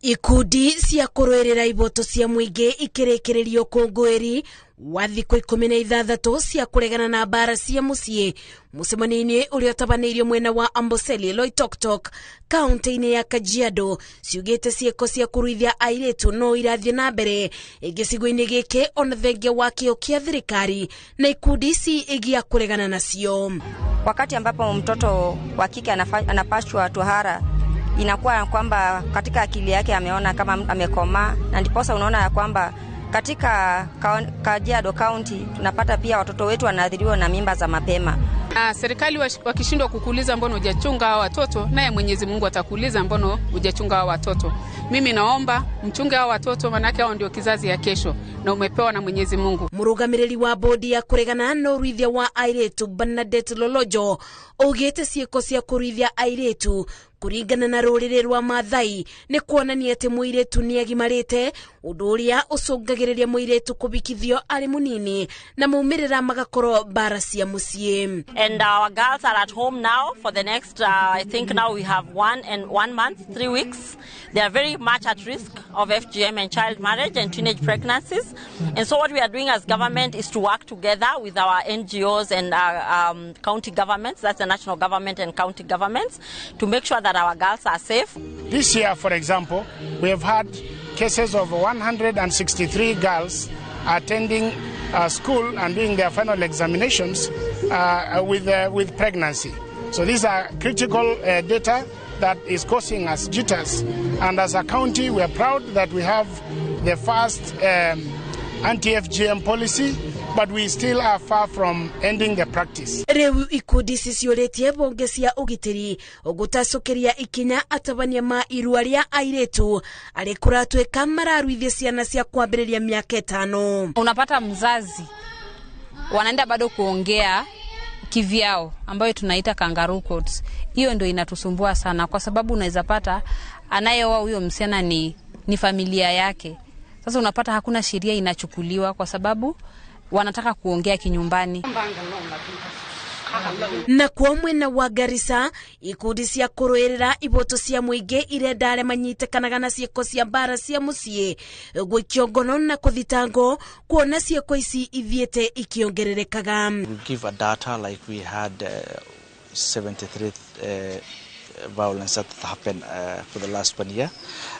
Ikundi cia kũrũĩrĩra iboto cia mũingĩ ikĩrĩkĩrĩrio ũkũngũĩri wa thikũ 16 cia kũregana na mbara cia mũciĩ mũcemanio-inĩ ũrĩa ũtabanĩirio mwena wa Amboseli Loitoktok kaunti-inĩ ya Kajiado ciugĩte ciĩko cia kũruithia airĩtu no irathiĩ na mbere gĩcigo-inĩ gĩkĩ ona thengia wa kĩo kĩa thirikari na ikundi ici igia kũregana nacio. Wakati ambapo mtoto wa kike anapashwa tohara, inakuwa kwamba katika akili yake ameona kama amekomaa, na ndiposa unaona ya kwamba katika Kajiado County tunapata pia watoto wetu wanaathiriwa na mimba za mapema. Serikali wakishindwa kukuuliza mbona hujachunga hawa watoto, naye Mwenyezi Mungu atakuuliza mbona hujachunga hawa watoto. Mimi naomba mchunge hawa watoto, manake hao ndio kizazi ya kesho na umepewa na Mwenyezi Mungu. Murugamiriri wa bodi ya kuregana na uruithia wa airetu Bernadette Lolojo augite ciĩko cia kũruithia airetu kũringana na rũrĩrĩ rwa Maathai nĩ kuonania atĩ mũirĩtu nĩ agimarĩte, ũndũ ũrĩa ũcũngagĩrĩria mũirĩtu kũbikithio arĩ mũnini na maumĩrĩra magakorwo mbara cia mũciĩ. And our girls are at home now for the next I think now we have 1 month, 3 weeks. They are very much at risk of FGM and child marriage and teenage pregnancies. And so what we are doing as government is to work together with our NGOs and our county governments, that's the national government and county governments, to make sure that our girls are safe. This year, for example, we have had cases of 163 girls attending school and doing their final examinations with pregnancy. So these are critical data that is causing us jitters. And as a county, we are proud that we have the first anti-FGM policy, but we still are far from ending the practice. Rĩu ikundi ici ciũrĩtie mbunge cia ũgitĩri gũtacũkĩria ikinya atabania ma irua rĩa airĩtu arĩa kũratuĩka mararuithia ciana cia kwambĩrĩria mĩaka 5. Unapata mzazi wanaenda bado kuongea kivyao ambayo tunaita kangaroo courts. Hiyo ndio inatusumbua sana kwa sababu unaweza pata anayeoa huyo msichana ni familia yake. Sasa unapata hakuna sheria inachukuliwa kwa sababu wanataka kuongea kinyumbani. Na kwa mwena wa Garissa ikundi cia kũrũĩrĩra iboto cia mũingĩ irenda arĩa manyitĩkanaga na ciĩko cia mbara cia mũciĩ gũikio ngono na kũthitangwo kuona ciĩko ici ithiĩte ikĩongererekaga. We give a data like we had 73 violence that happened for the last 1 year,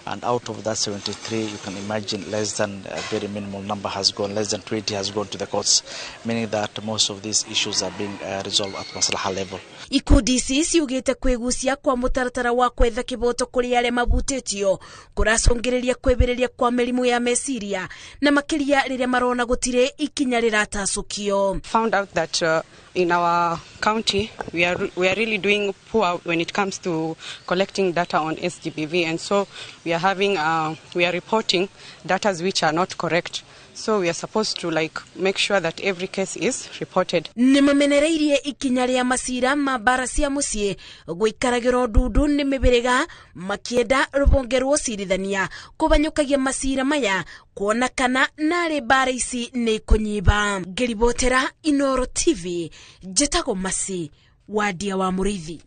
and out of that 73, you can imagine less than a very minimal number has gone, less than 20 has gone to the courts, meaning that most of these issues are being resolved at maslaha level. Ikundi ici ciugĩte kwĩgucia kwa mũtaratara wa kwetha kĩboto kũrĩ arĩa mabutĩtio kũracũngĩrĩria kwĩbĩrĩria kwa mĩrimũ ya meciria na makĩria rĩrĩa marona gũtirĩ ikinya rĩratacũkio. Found out that in our county we are really doing poor when it comes to collecting data on SGBV, and so we are having we are reporting data which are not correct. So we are supposed to make sure that every case is reported. Nĩ mamenereirie ikinya rĩa macira ma mbara cia mũciĩ gũikaragĩrwo ndundu nĩ mĩbĩrĩga makĩenda rũhonge rwa ũcirithania kũbanyũkagia macira maya kuona kana narĩ mbara ici nĩ ikũnyiba. Ngĩribotera Inoro TV njĩtagwo Masi Wadia wa Mũrĩithi.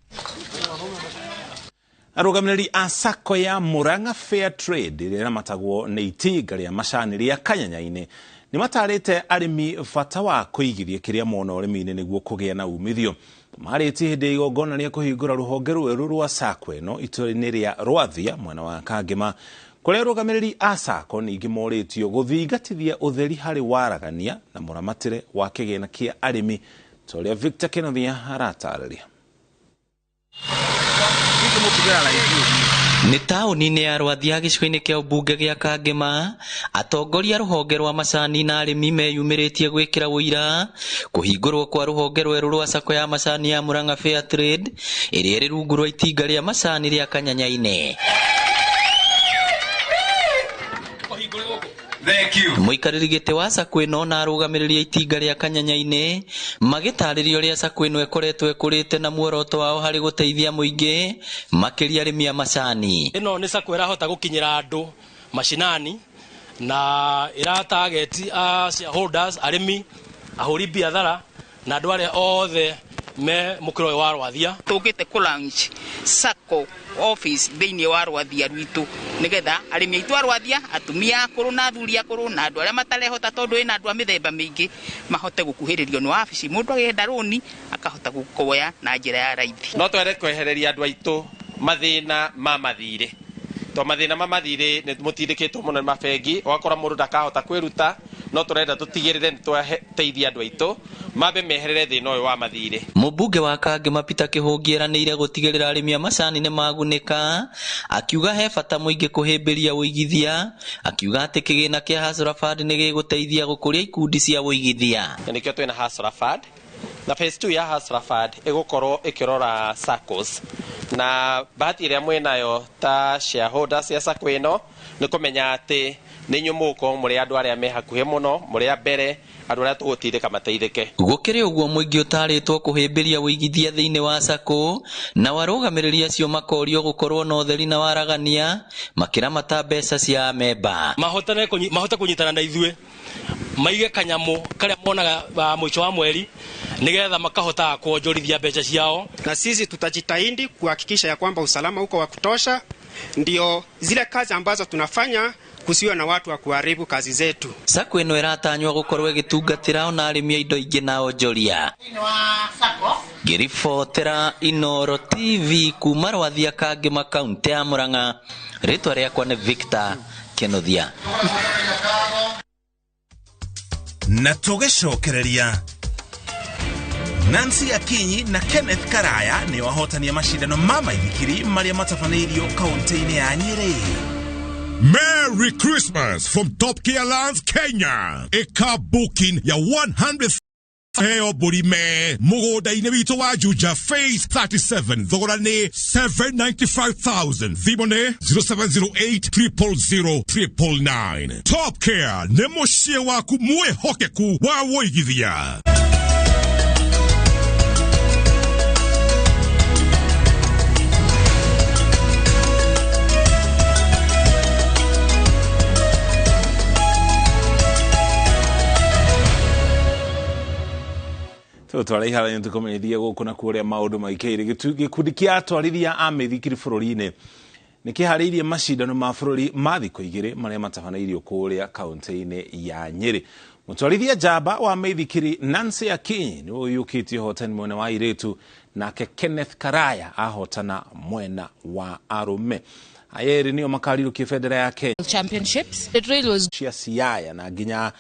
Arũgamĩrĩri a sacco ya Murang'a Fair Trade ĩrĩa ĩramatagwo nĩ itinga rĩa macani rĩa Kanyanya-inĩ nĩ matarĩte arĩmi bata wa kũigithia kĩrĩa mona ũrĩmi-inĩ nĩguo kũgĩa na umithio. Marĩtie hĩndĩ ya igongona rĩa kũhingũra rũhonge rwerũ rwa sacco ĩno itũũra-inĩ rĩa Rwathia mwena wa Kangema, kũrĩa arũgamĩrĩri a sacco ningĩ morĩtio gũthingatithia ũtheri harĩ waragania na mũramatĩre wa kĩgĩna kĩa arĩmi ta ũrĩa Victor Kenothia aratarĩria. Nĩ taũni-inĩ ya Rwathia gĩcigo-inĩ kĩa ũmbunge gĩa Kangema, atongoria rũhonge rwa macani na arĩmi meyumĩrĩtie gwĩkĩra ũira kũhingũrwo kwa rũhonge rwerũ rwa sacco ya macani ya Murang'a Fair Trade ĩrĩa ĩrĩ rungu rwa itinga rĩa macani rĩa Kanyanya-inĩ. Mũikarĩri gĩtĩ wa sacco ĩno na arũgamĩrĩri a itinga rĩa Kanyanya-inĩ magĩtarĩria ũrĩa sacco ĩno ĩkoretwo ĩkũrĩte na muoroto wao harĩ gũteithia mũingĩ makĩria arĩmi a macani. Ĩno nĩ sacco ĩrahota gũkinyĩra andũ macinani Na ĩra target a shareholders, arĩmi, ahũri biathara na andũ arĩa othe me mũkĩra ũyũ wa Rwathia. Tũkĩte kũ launch SACCO office thĩinĩ wa Rwathia rwitũ nĩgetha arĩmi aitũ a Rwathia, atumia akũrũ na athuri akũrũ na andũ arĩa matarehota tondũ ĩna andũ a mĩthemba mĩingĩ mahote gũkuhĩrĩrio nĩ wabici. Mũndũ agĩenda rũni akahota gũkoya na njĩra ya raithi. No twende kwehereria andũ aitũ mathĩna ma mathirĩ, to mathĩna ma mathirĩ nĩ mũtindĩkĩtwo mũno nĩ mabengi, ũgakora mũndũ ndakahota kwĩruta. No tũrenda tũtigĩrĩre nĩ twateithia andũ aitũ mambe meherere thĩna ũyũ wa mathirĩ. Mũmbunge wa Kangema Peter Kĩhũngi eranĩire gũtigĩrĩra arĩmi a macani nĩ magunĩka, akiuga he bata mũingĩ kũhĩmbĩria ũigithia, akiuga atĩ kĩgĩna kĩa Hustler Fund nĩ gĩgũteithia gũkũria ikundi cia ũigithia. Na nĩkĩo twĩna Hustler Fund, na phase 2 ya Hustler Fund ĩgũkorwo ĩkĩrora SACCOs, na bahati ĩrĩa mwĩnayo ta shareholders ya SACCO ĩno nĩ kũmenya atĩ nĩ inyuĩ mũgũkorwo mũrĩ andũ arĩa me hakuhĩ mũno, mũrĩ a mbere andũ arĩa tũgũtindĩka mateithĩke. Gũkĩrĩ ũguo mũingĩ ũtarĩtwo kũhĩmbĩria ũigithia thĩinĩ wa SACCO, na arũgamĩrĩri acio makorio gũkorwo na ũtheri na waragania makĩramata mbeca cia amemba. Mahote kũnyitana na ithuĩ, maige kanyamũ karĩa monaga mũico wa mweri nigetha makahota kuonjorithia mbeca ciao. Na sisi tutajitahidi kuhakikisha ya kwamba usalama uko wa kutosha, ndio zile kazi ambazo tunafanya kusiwe na watu wa kuharibu kazi zetu. SACCO ĩno ĩratanywo gũkorwo ĩgĩtungatĩra ona arĩmi a indo ingĩ na onjoria. Ngĩribotera Inooro TV kuma Rwathia Kangema kaunti ya Murang'a, rĩtwa rĩakwa nĩ Victor Kenothia. Na tũgĩcokereria Nancy Akinyi na Kenneth Karaya nĩo ahotani a macindano ma maithikiri marĩa matabanĩirio kaunti-inĩ ya Nyĩrĩ. Merry Christmas from Top Gear Lands Kenya. Eka booking ya 100 heo burime mũgũnda-inĩ witũ wa Juja Phase 37 thogora nĩ 795,000 thimũ nĩ 0708 000 999. Top Care nĩ mũciĩ waku mwĩhokeku wa wũigithia. Twara ihara tukomenyithie gũkũ na kũrĩa maũndũ maikaire. Gĩkundi kĩa atwarithia a mĩithikiri bũrũri-inĩ nĩ kĩharĩirie macindano ma bũrũri ma thikũ igĩrĩ marĩa matabanĩirio kũrĩa kaunti-inĩ ya Nyĩrĩ. Mũtwarithia njamba wa mĩithikiri Nancy Akinyi nĩwe ũiyũkĩtie ũhotani mwena wa airĩtu, nake Kenneth Karaya ahotana mwena wa arũme. Aya erĩ nĩo makarirũkia bendera ya Kenya Championships. It really was cia Siaya na nginya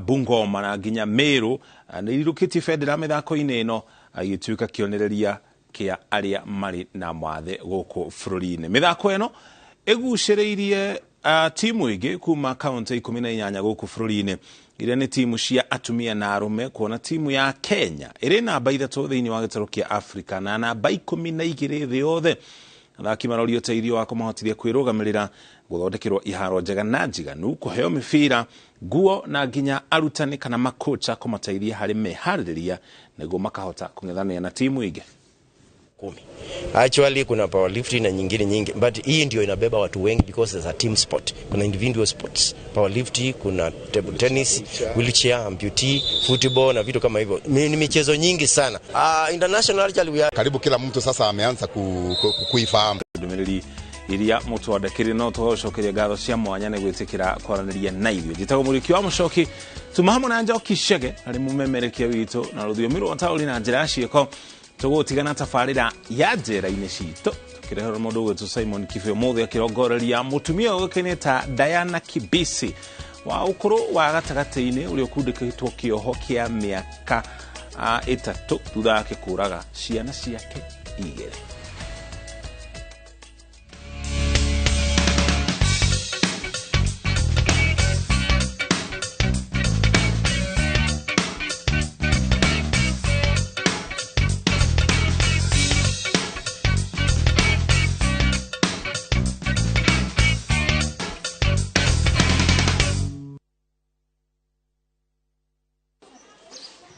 Bungoma na nginya Meru nĩ irirũkĩtie bendera mĩthako-inĩ ĩno igĩtuĩka kĩonereria kĩa arĩa marĩ na mwathe gũkũ bũrũri-inĩ. Mĩthako ĩno ĩgucĩrĩirie timu ingĩ kuma kaunti 18 gũkũ bũrũri-inĩ, iria nĩ timu cia atumia na arũme, kuona timu ya Kenya ĩrĩ namba 3 thĩinĩ wa gĩtarũ kĩa Afrika na namba 12 thĩ yothe. Athaki marorio ũteithio wa kũmahotithia kwĩrũgamĩrĩra, gũthondekerwo iharo njega na njiganu, kũheo mĩbira, nguo na nginya arutani kana makocha kũmateithia harĩ meharĩrĩria nĩguo makahota kũng'ethanĩra na timu ingĩ. 10. Actually kuna powerlifting na nyingine nyingi, but hii ndio inabeba watu wengi because there's a team sport. Kuna individual sports, powerlifting, kuna table tennis, wheelchair, amputee, football na vitu kama hivyo. Ni michezo nyingi sana. International actually we are... Karibu kila mtu sasa ameanza kuifahamu. Ndũmĩrĩri iria mũtwandĩkĩire no tũgũcokeria ngatho cia mwanya nĩ gwĩtĩkĩra kwaranĩria na ithuĩ. Njĩtagwo Mũrĩki wa Mũcoki, tuma hamwe na Njoki Chege arĩ mũmemerekia witũ na rũthiomi rwa taũri na njĩra ya ciĩko. Tũgũtigana tabarĩra ya njĩra-inĩ citũ tũkĩreherwo mũndũ ũgwĩtwo Simon Kibe ũmũthĩ akĩrongoreria mũtumia ũĩkaine ta Diana Kibisi wa ũkũrũ wa gatagatĩ-inĩ ũrĩa ũkundĩkĩtwo kĩoho kĩa mĩaka 3 thutha wake kũraga ciana ciake 2.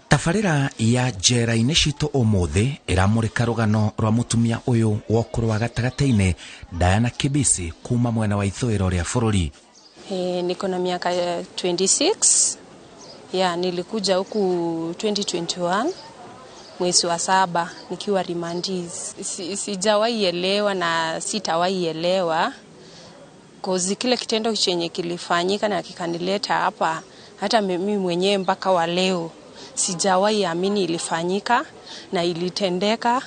Tabarĩra ya njera-inĩ citũ ũmũthĩ ĩramũrĩka rũgano rwa mũtumia ũyũ wa ũkũrũ wa gatagatĩ-inĩ Diana Kibisi kuma mwena wa ithũĩro rĩa bũrũri. Niko na miaka 26. Yeah, nilikuja huku 2021 mwezi wa 7 nikiwa remandees. Sijawahi elewa na sitawahi elewa cause kile kitendo chenye kilifanyika na kikanileta hapa, hata mimi mwenyewe mpaka wa leo sijawahi amini ilifanyika na ilitendeka.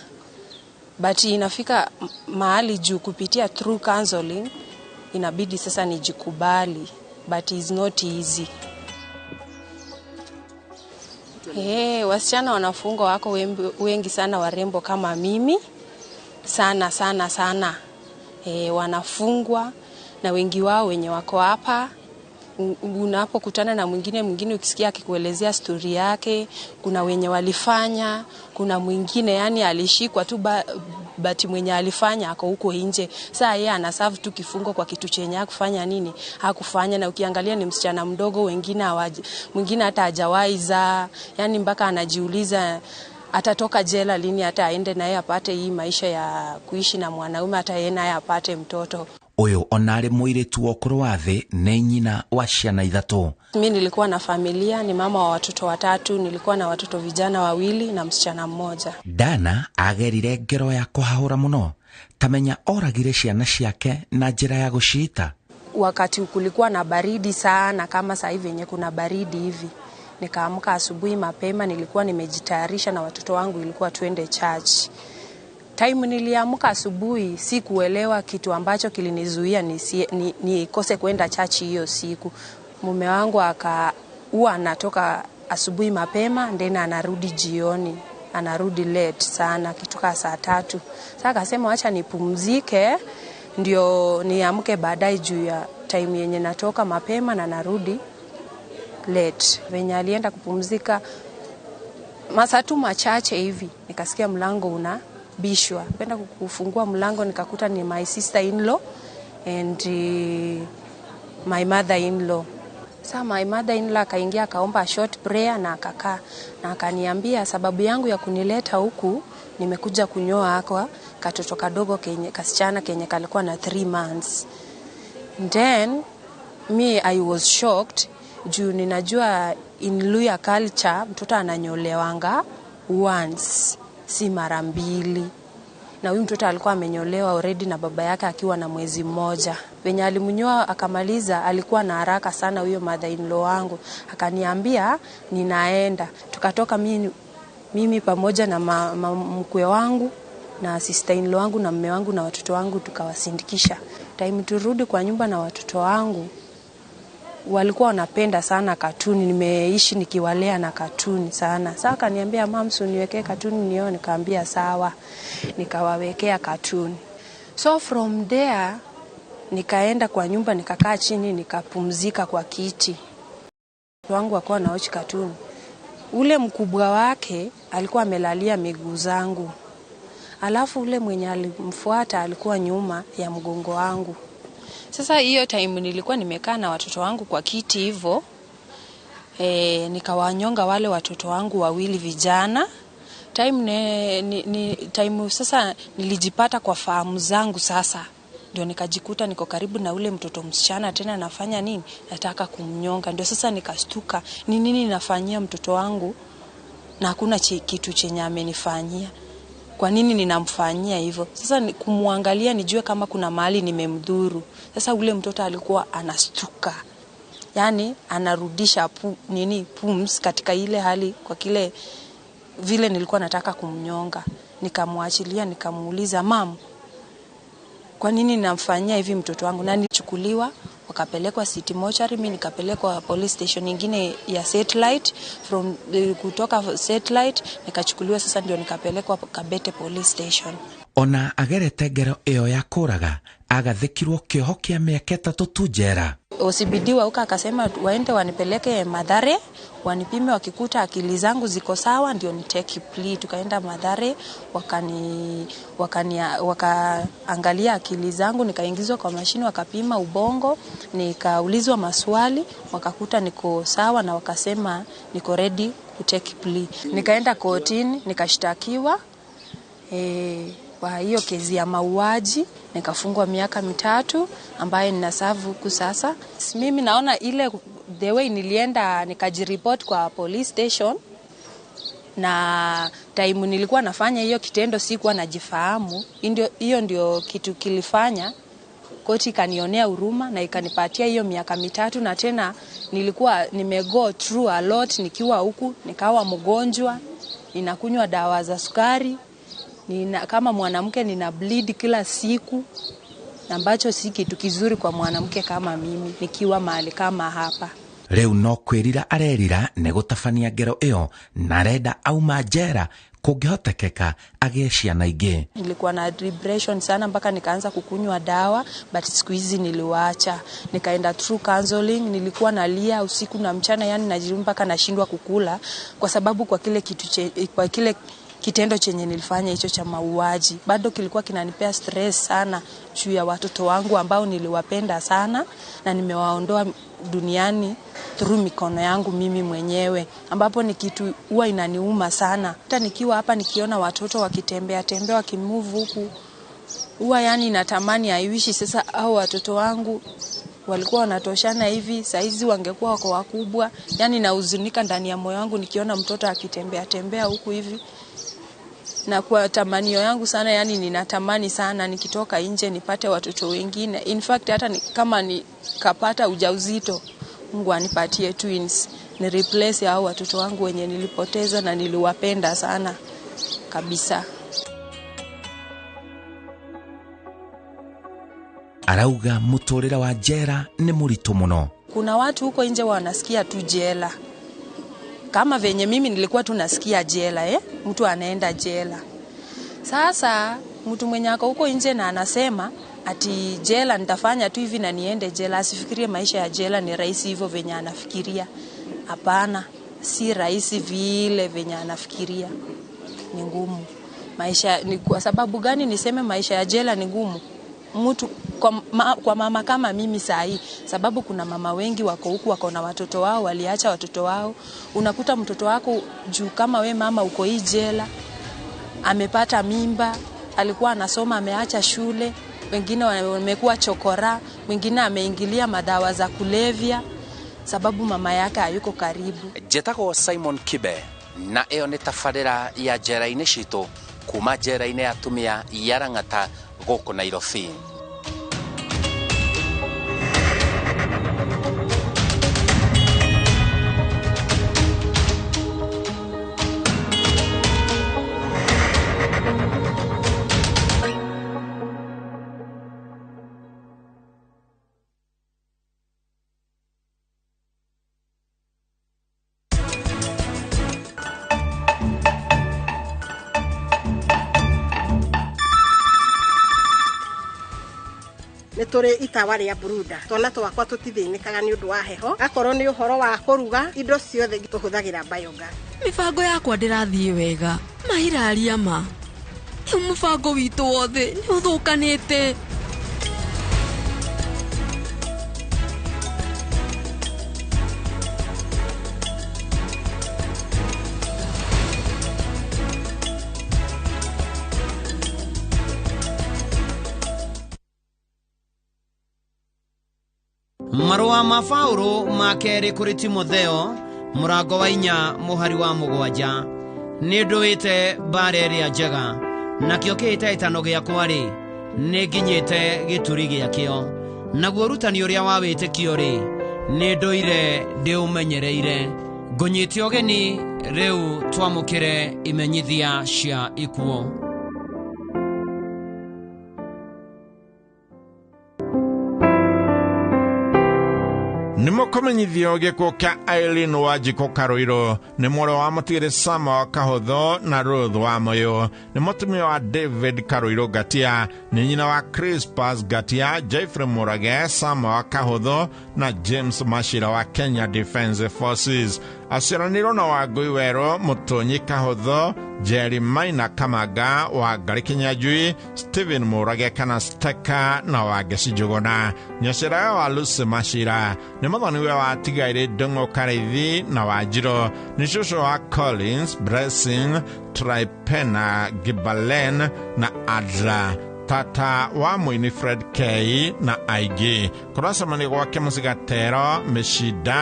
But inafika mahali juu kupitia through counseling inabidi sasa nijikubali, but it's not easy. Wasichana wanafungwa wako wengi sana, warembo kama mimi sana sana sana. Wanafungwa na wengi wao wenye wako hapa. Unapokutana na mwingine ukisikia akikuelezea story yake, kuna wenye walifanya, kuna mwingine yani alishikwa tu but mwenye alifanya ako huko nje. Sasa yeye anaserve tu kifungo kwa kitu chenye hakufanya nini, hakufanya. Na ukiangalia ni msichana mdogo, wengine hawaji, mwingine hata hajawahi zaa, yani mpaka anajiuliza atatoka jela lini hata aende naye apate hii maisha ya kuishi na mwanaume, hata yeye naye apate mtoto. Uyu onare muiritu wa ukuru wa thi ni nyina wa ciana 3. Mimi nilikuwa na familia, ni mama wa watoto 3, nilikuwa na watoto vijana 2 na msichana mmoja. Dana agerire ngero ya kuhahura muno tamenya oragire ciana ciake na njira ya guciita. Wakati kulikuwa na baridi sana kama sasa hivi yenye kuna baridi hivi, nikaamka asubuhi mapema, nilikuwa nimejitayarisha na watoto wangu, ilikuwa tuende church. Time niliamka asubuhi sikuelewa kitu ambacho kilinizuia nikose kwenda church hiyo siku. Mume wangu huwa anatoka asubuhi mapema then anarudi jioni, anarudi late sana kitoka saa 3. Sasa akasema acha nipumzike ndio niamke baadaye juu ya time yenye natoka mapema na narudi late. Venye alienda kupumzika masaa tu machache hivi nikasikia mlango unabishwa. Kwenda kufungua mlango nikakuta ni my sister in law and my mother in law. Sasa my mother in law akaingia akaomba short prayer na akakaa na akaniambia sababu yangu ya kunileta huku nimekuja kunyoa hapa katoto kadogo kenye kasichana kenye kalikuwa na 3 months. Then me I was shocked juu ninajua in Luya culture mtoto ananyolewanga once, si mara 2. Na huyu mtoto alikuwa amenyolewa already na baba yake akiwa na mwezi mmoja. Venye alimnyoa akamaliza alikuwa na haraka sana huyo mother in law wangu. Akaniambia ninaenda. Tukatoka mimi pamoja na mkwe wangu na sister in law wangu na mume wangu na watoto wangu tukawasindikisha. Time turudi kwa nyumba na watoto wangu walikuwa wanapenda sana katuni, nimeishi nikiwalea na katuni sana. Sasa akaniambia mom, uniwekee katuni nione, nikaambia sawa. Nikawawekea katuni. So from there nikaenda kwa nyumba nikakaa chini nikapumzika kwa kiti. Wangu wakawa na watch katuni. Ule mkubwa wake alikuwa amelalia miguu zangu. Alafu ule mwenye alimfuata alikuwa nyuma ya mgongo wangu. Sasa hiyo time nilikuwa nimekaa na watoto wangu kwa kiti hivyo, nikawanyonga wale watoto wangu 2 vijana. Time sasa nilijipata kwa fahamu zangu sasa. Ndio nikajikuta niko karibu na ule mtoto msichana tena nafanya nini? Nataka kumnyonga. Ndio sasa nikastuka, ni nini nafanyia mtoto wangu na hakuna kitu chenye amenifanyia. Kwa nini ninamfanyia hivyo? Sasa kumwangalia nijue kama kuna mahali nimemdhuru. Sasa ule mtoto alikuwa anastuka. Yaani anarudisha pumps katika ile hali kwa kile vile nilikuwa nataka kumnyonga. Nikamwachilia nikamuuliza mam, kwa nini ninamfanyia hivi mtoto wangu? Na nilichukuliwa wakapelekwa city mortuary, mimi nikapelekwa police station nyingine ya satellite. From kutoka satellite nikachukuliwa sasa ndio nikapelekwa Kabete police station. Ona agerete ngero iyo ya kuraga agathikirwo kioho kia miaka 3 tu njera. OCBD wa huko akasema waende wanipeleke Mathare wanipime, wakikuta akili zangu ziko sawa ndio ni take plea. Tukaenda Mathare wakaangalia akili zangu, nikaingizwa kwa mashine wakapima ubongo, nikaulizwa maswali wakakuta niko sawa na wakasema niko ready ku take plea. Nikaenda kotini nikashtakiwa. Kwa hiyo kesi ya mauaji nikafungwa miaka 3 ambayo ninaserve huku sasa. Mimi naona ile the way nilienda nikajireport kwa police station, na time nilikuwa nafanya hiyo kitendo sikuwa najifahamu. Hiyo ndio kitu kilifanya koti ikanionea huruma na ikanipatia hiyo miaka 3. Na tena nilikuwa nimego through a lot nikiwa huku, nikawa mgonjwa, ninakunywa dawa za sukari, kama mwanamke nina bleed kila siku, ambacho si kitu kizuri kwa mwanamke kama mimi nikiwa mahali kama hapa. Rĩu no kwĩrira arerira nĩ gũtabania ngero ĩyo na arenda auma njera kũngĩhotekeka agĩe ciana ingĩ. Nilikuwa na depression sana mpaka nikaanza kukunywa dawa, but siku hizi niliwaacha. Nikaenda through counseling, nilikuwa nalia usiku na mchana, yani najiru mpaka nashindwa kukula kwa sababu kwa kile kitu kwa kile kitendo chenye nilifanya hicho cha mauaji bado kilikuwa kinanipea stress sana juu ya watoto wangu ambao niliwapenda sana na nimewaondoa duniani through mikono yangu mimi mwenyewe, ambapo ni kitu huwa inaniuma sana. Hata nikiwa hapa nikiona watoto wakitembea tembea wakimove huku, huwa yani natamani aiwishi sasa au watoto wangu walikuwa wanatoshana hivi, saizi wangekuwa wako wakubwa. Yani nahuzunika ndani ya moyo wangu nikiona mtoto akitembea tembea huku hivi. Na kwa tamanio yangu sana, yani ninatamani sana nikitoka nje nipate watoto wengine. In fact hata kama nikapata ujauzito, Mungu anipatie twins, ni replace hao watoto wangu wenye nilipoteza na niliwapenda sana kabisa. Arauga muturira wa jera ni muritu muno. Kuna watu huko nje wanasikia tu jela. Kama venye mimi nilikuwa tu nasikia jela, mtu anaenda jela. Sasa mtu mwenye ako huko nje na anasema ati jela nitafanya tu hivi na niende jela, asifikirie maisha ya jela ni rahisi hivyo venye anafikiria. Hapana, si rahisi vile venye anafikiria. Ni ngumu. Maisha ni kwa sababu gani niseme maisha ya jela ni ngumu? Mtu kwa mama kama mimi sahi, sababu kuna mama wengi wako huku wako na watoto wao, waliacha watoto wao. Unakuta mtoto wako juu kama we mama uko hii jela, amepata mimba, alikuwa anasoma ameacha shule, wengine wamekuwa chokora, mwingine ameingilia madawa za kulevya sababu mama yake hayuko karibu. Njetagwo Simon Kibe na ĩyo nĩ tabarĩra ya njera-inĩ citũ kuma njera-inĩ ya atumia ya Lang'ata gũkũ Nairobi. Tũrĩ itawa rĩa Bruda twana twakwa tũtithĩnĩkaga nĩ ũndũ wa heho, akorwo nĩ ũhoro wa kũruga indo ciothe tũhũthagĩra biogas. Mĩbango yakwa ndĩrathiĩ wega, mahiraria ma rĩu mũbango witũ wothe nĩ ũthũkanĩte. Marũa ma Paũlũ ma kerĩ kũrĩ Timotheo mũrango wa 4 mũhari wa 7. Nĩ ndũĩte mbara ĩrĩa njega, nakĩo kĩhĩtahĩtano gĩakwa-rĩ, nĩ nginyĩte gĩturi gĩakĩo, naguo ũrutani ũrĩa wa wĩtĩkio-rĩ, nĩ ndũire ndĩũmenyereire. Ngũnyite ũgeni rĩu twamũkĩre imenyithia cia ikuũ. Nĩmũkũmenyithio gĩkuũ kĩa Aileen Wanjikũ Karũirũ nĩ mwarĩ wa mũtigĩrĩ Samuel Kahũthũ na Ruth wa Moyo, nĩ mũtumia wa David Karũirũ Ngatia, nĩ nyina wa Crispus Ngatia, Jeffrey Mũrage, Samuel Kahũthũ na James Machira wa Kenya Defence Forces. Aciaranĩirwo na Wangũi Werũ, Mũtũnyi Kahũthũ, Jerry Maina Kamaga wa Ngarĩ Kinyanjui, Stephen Mũrage kana Steka na Wangeci Njũgũna. Nyaciarawe wa Lucy Machira nĩ mũthoniwe wa Tigairĩ Ndũng'ũ Karĩithi na Wanjirũ, nĩ cũcũ wa Collins Blessing, Tripena Gibalen na Adla, tata wa mũini Fred K na aingĩ. Kũracemania gwake mũcigatero mĩcinda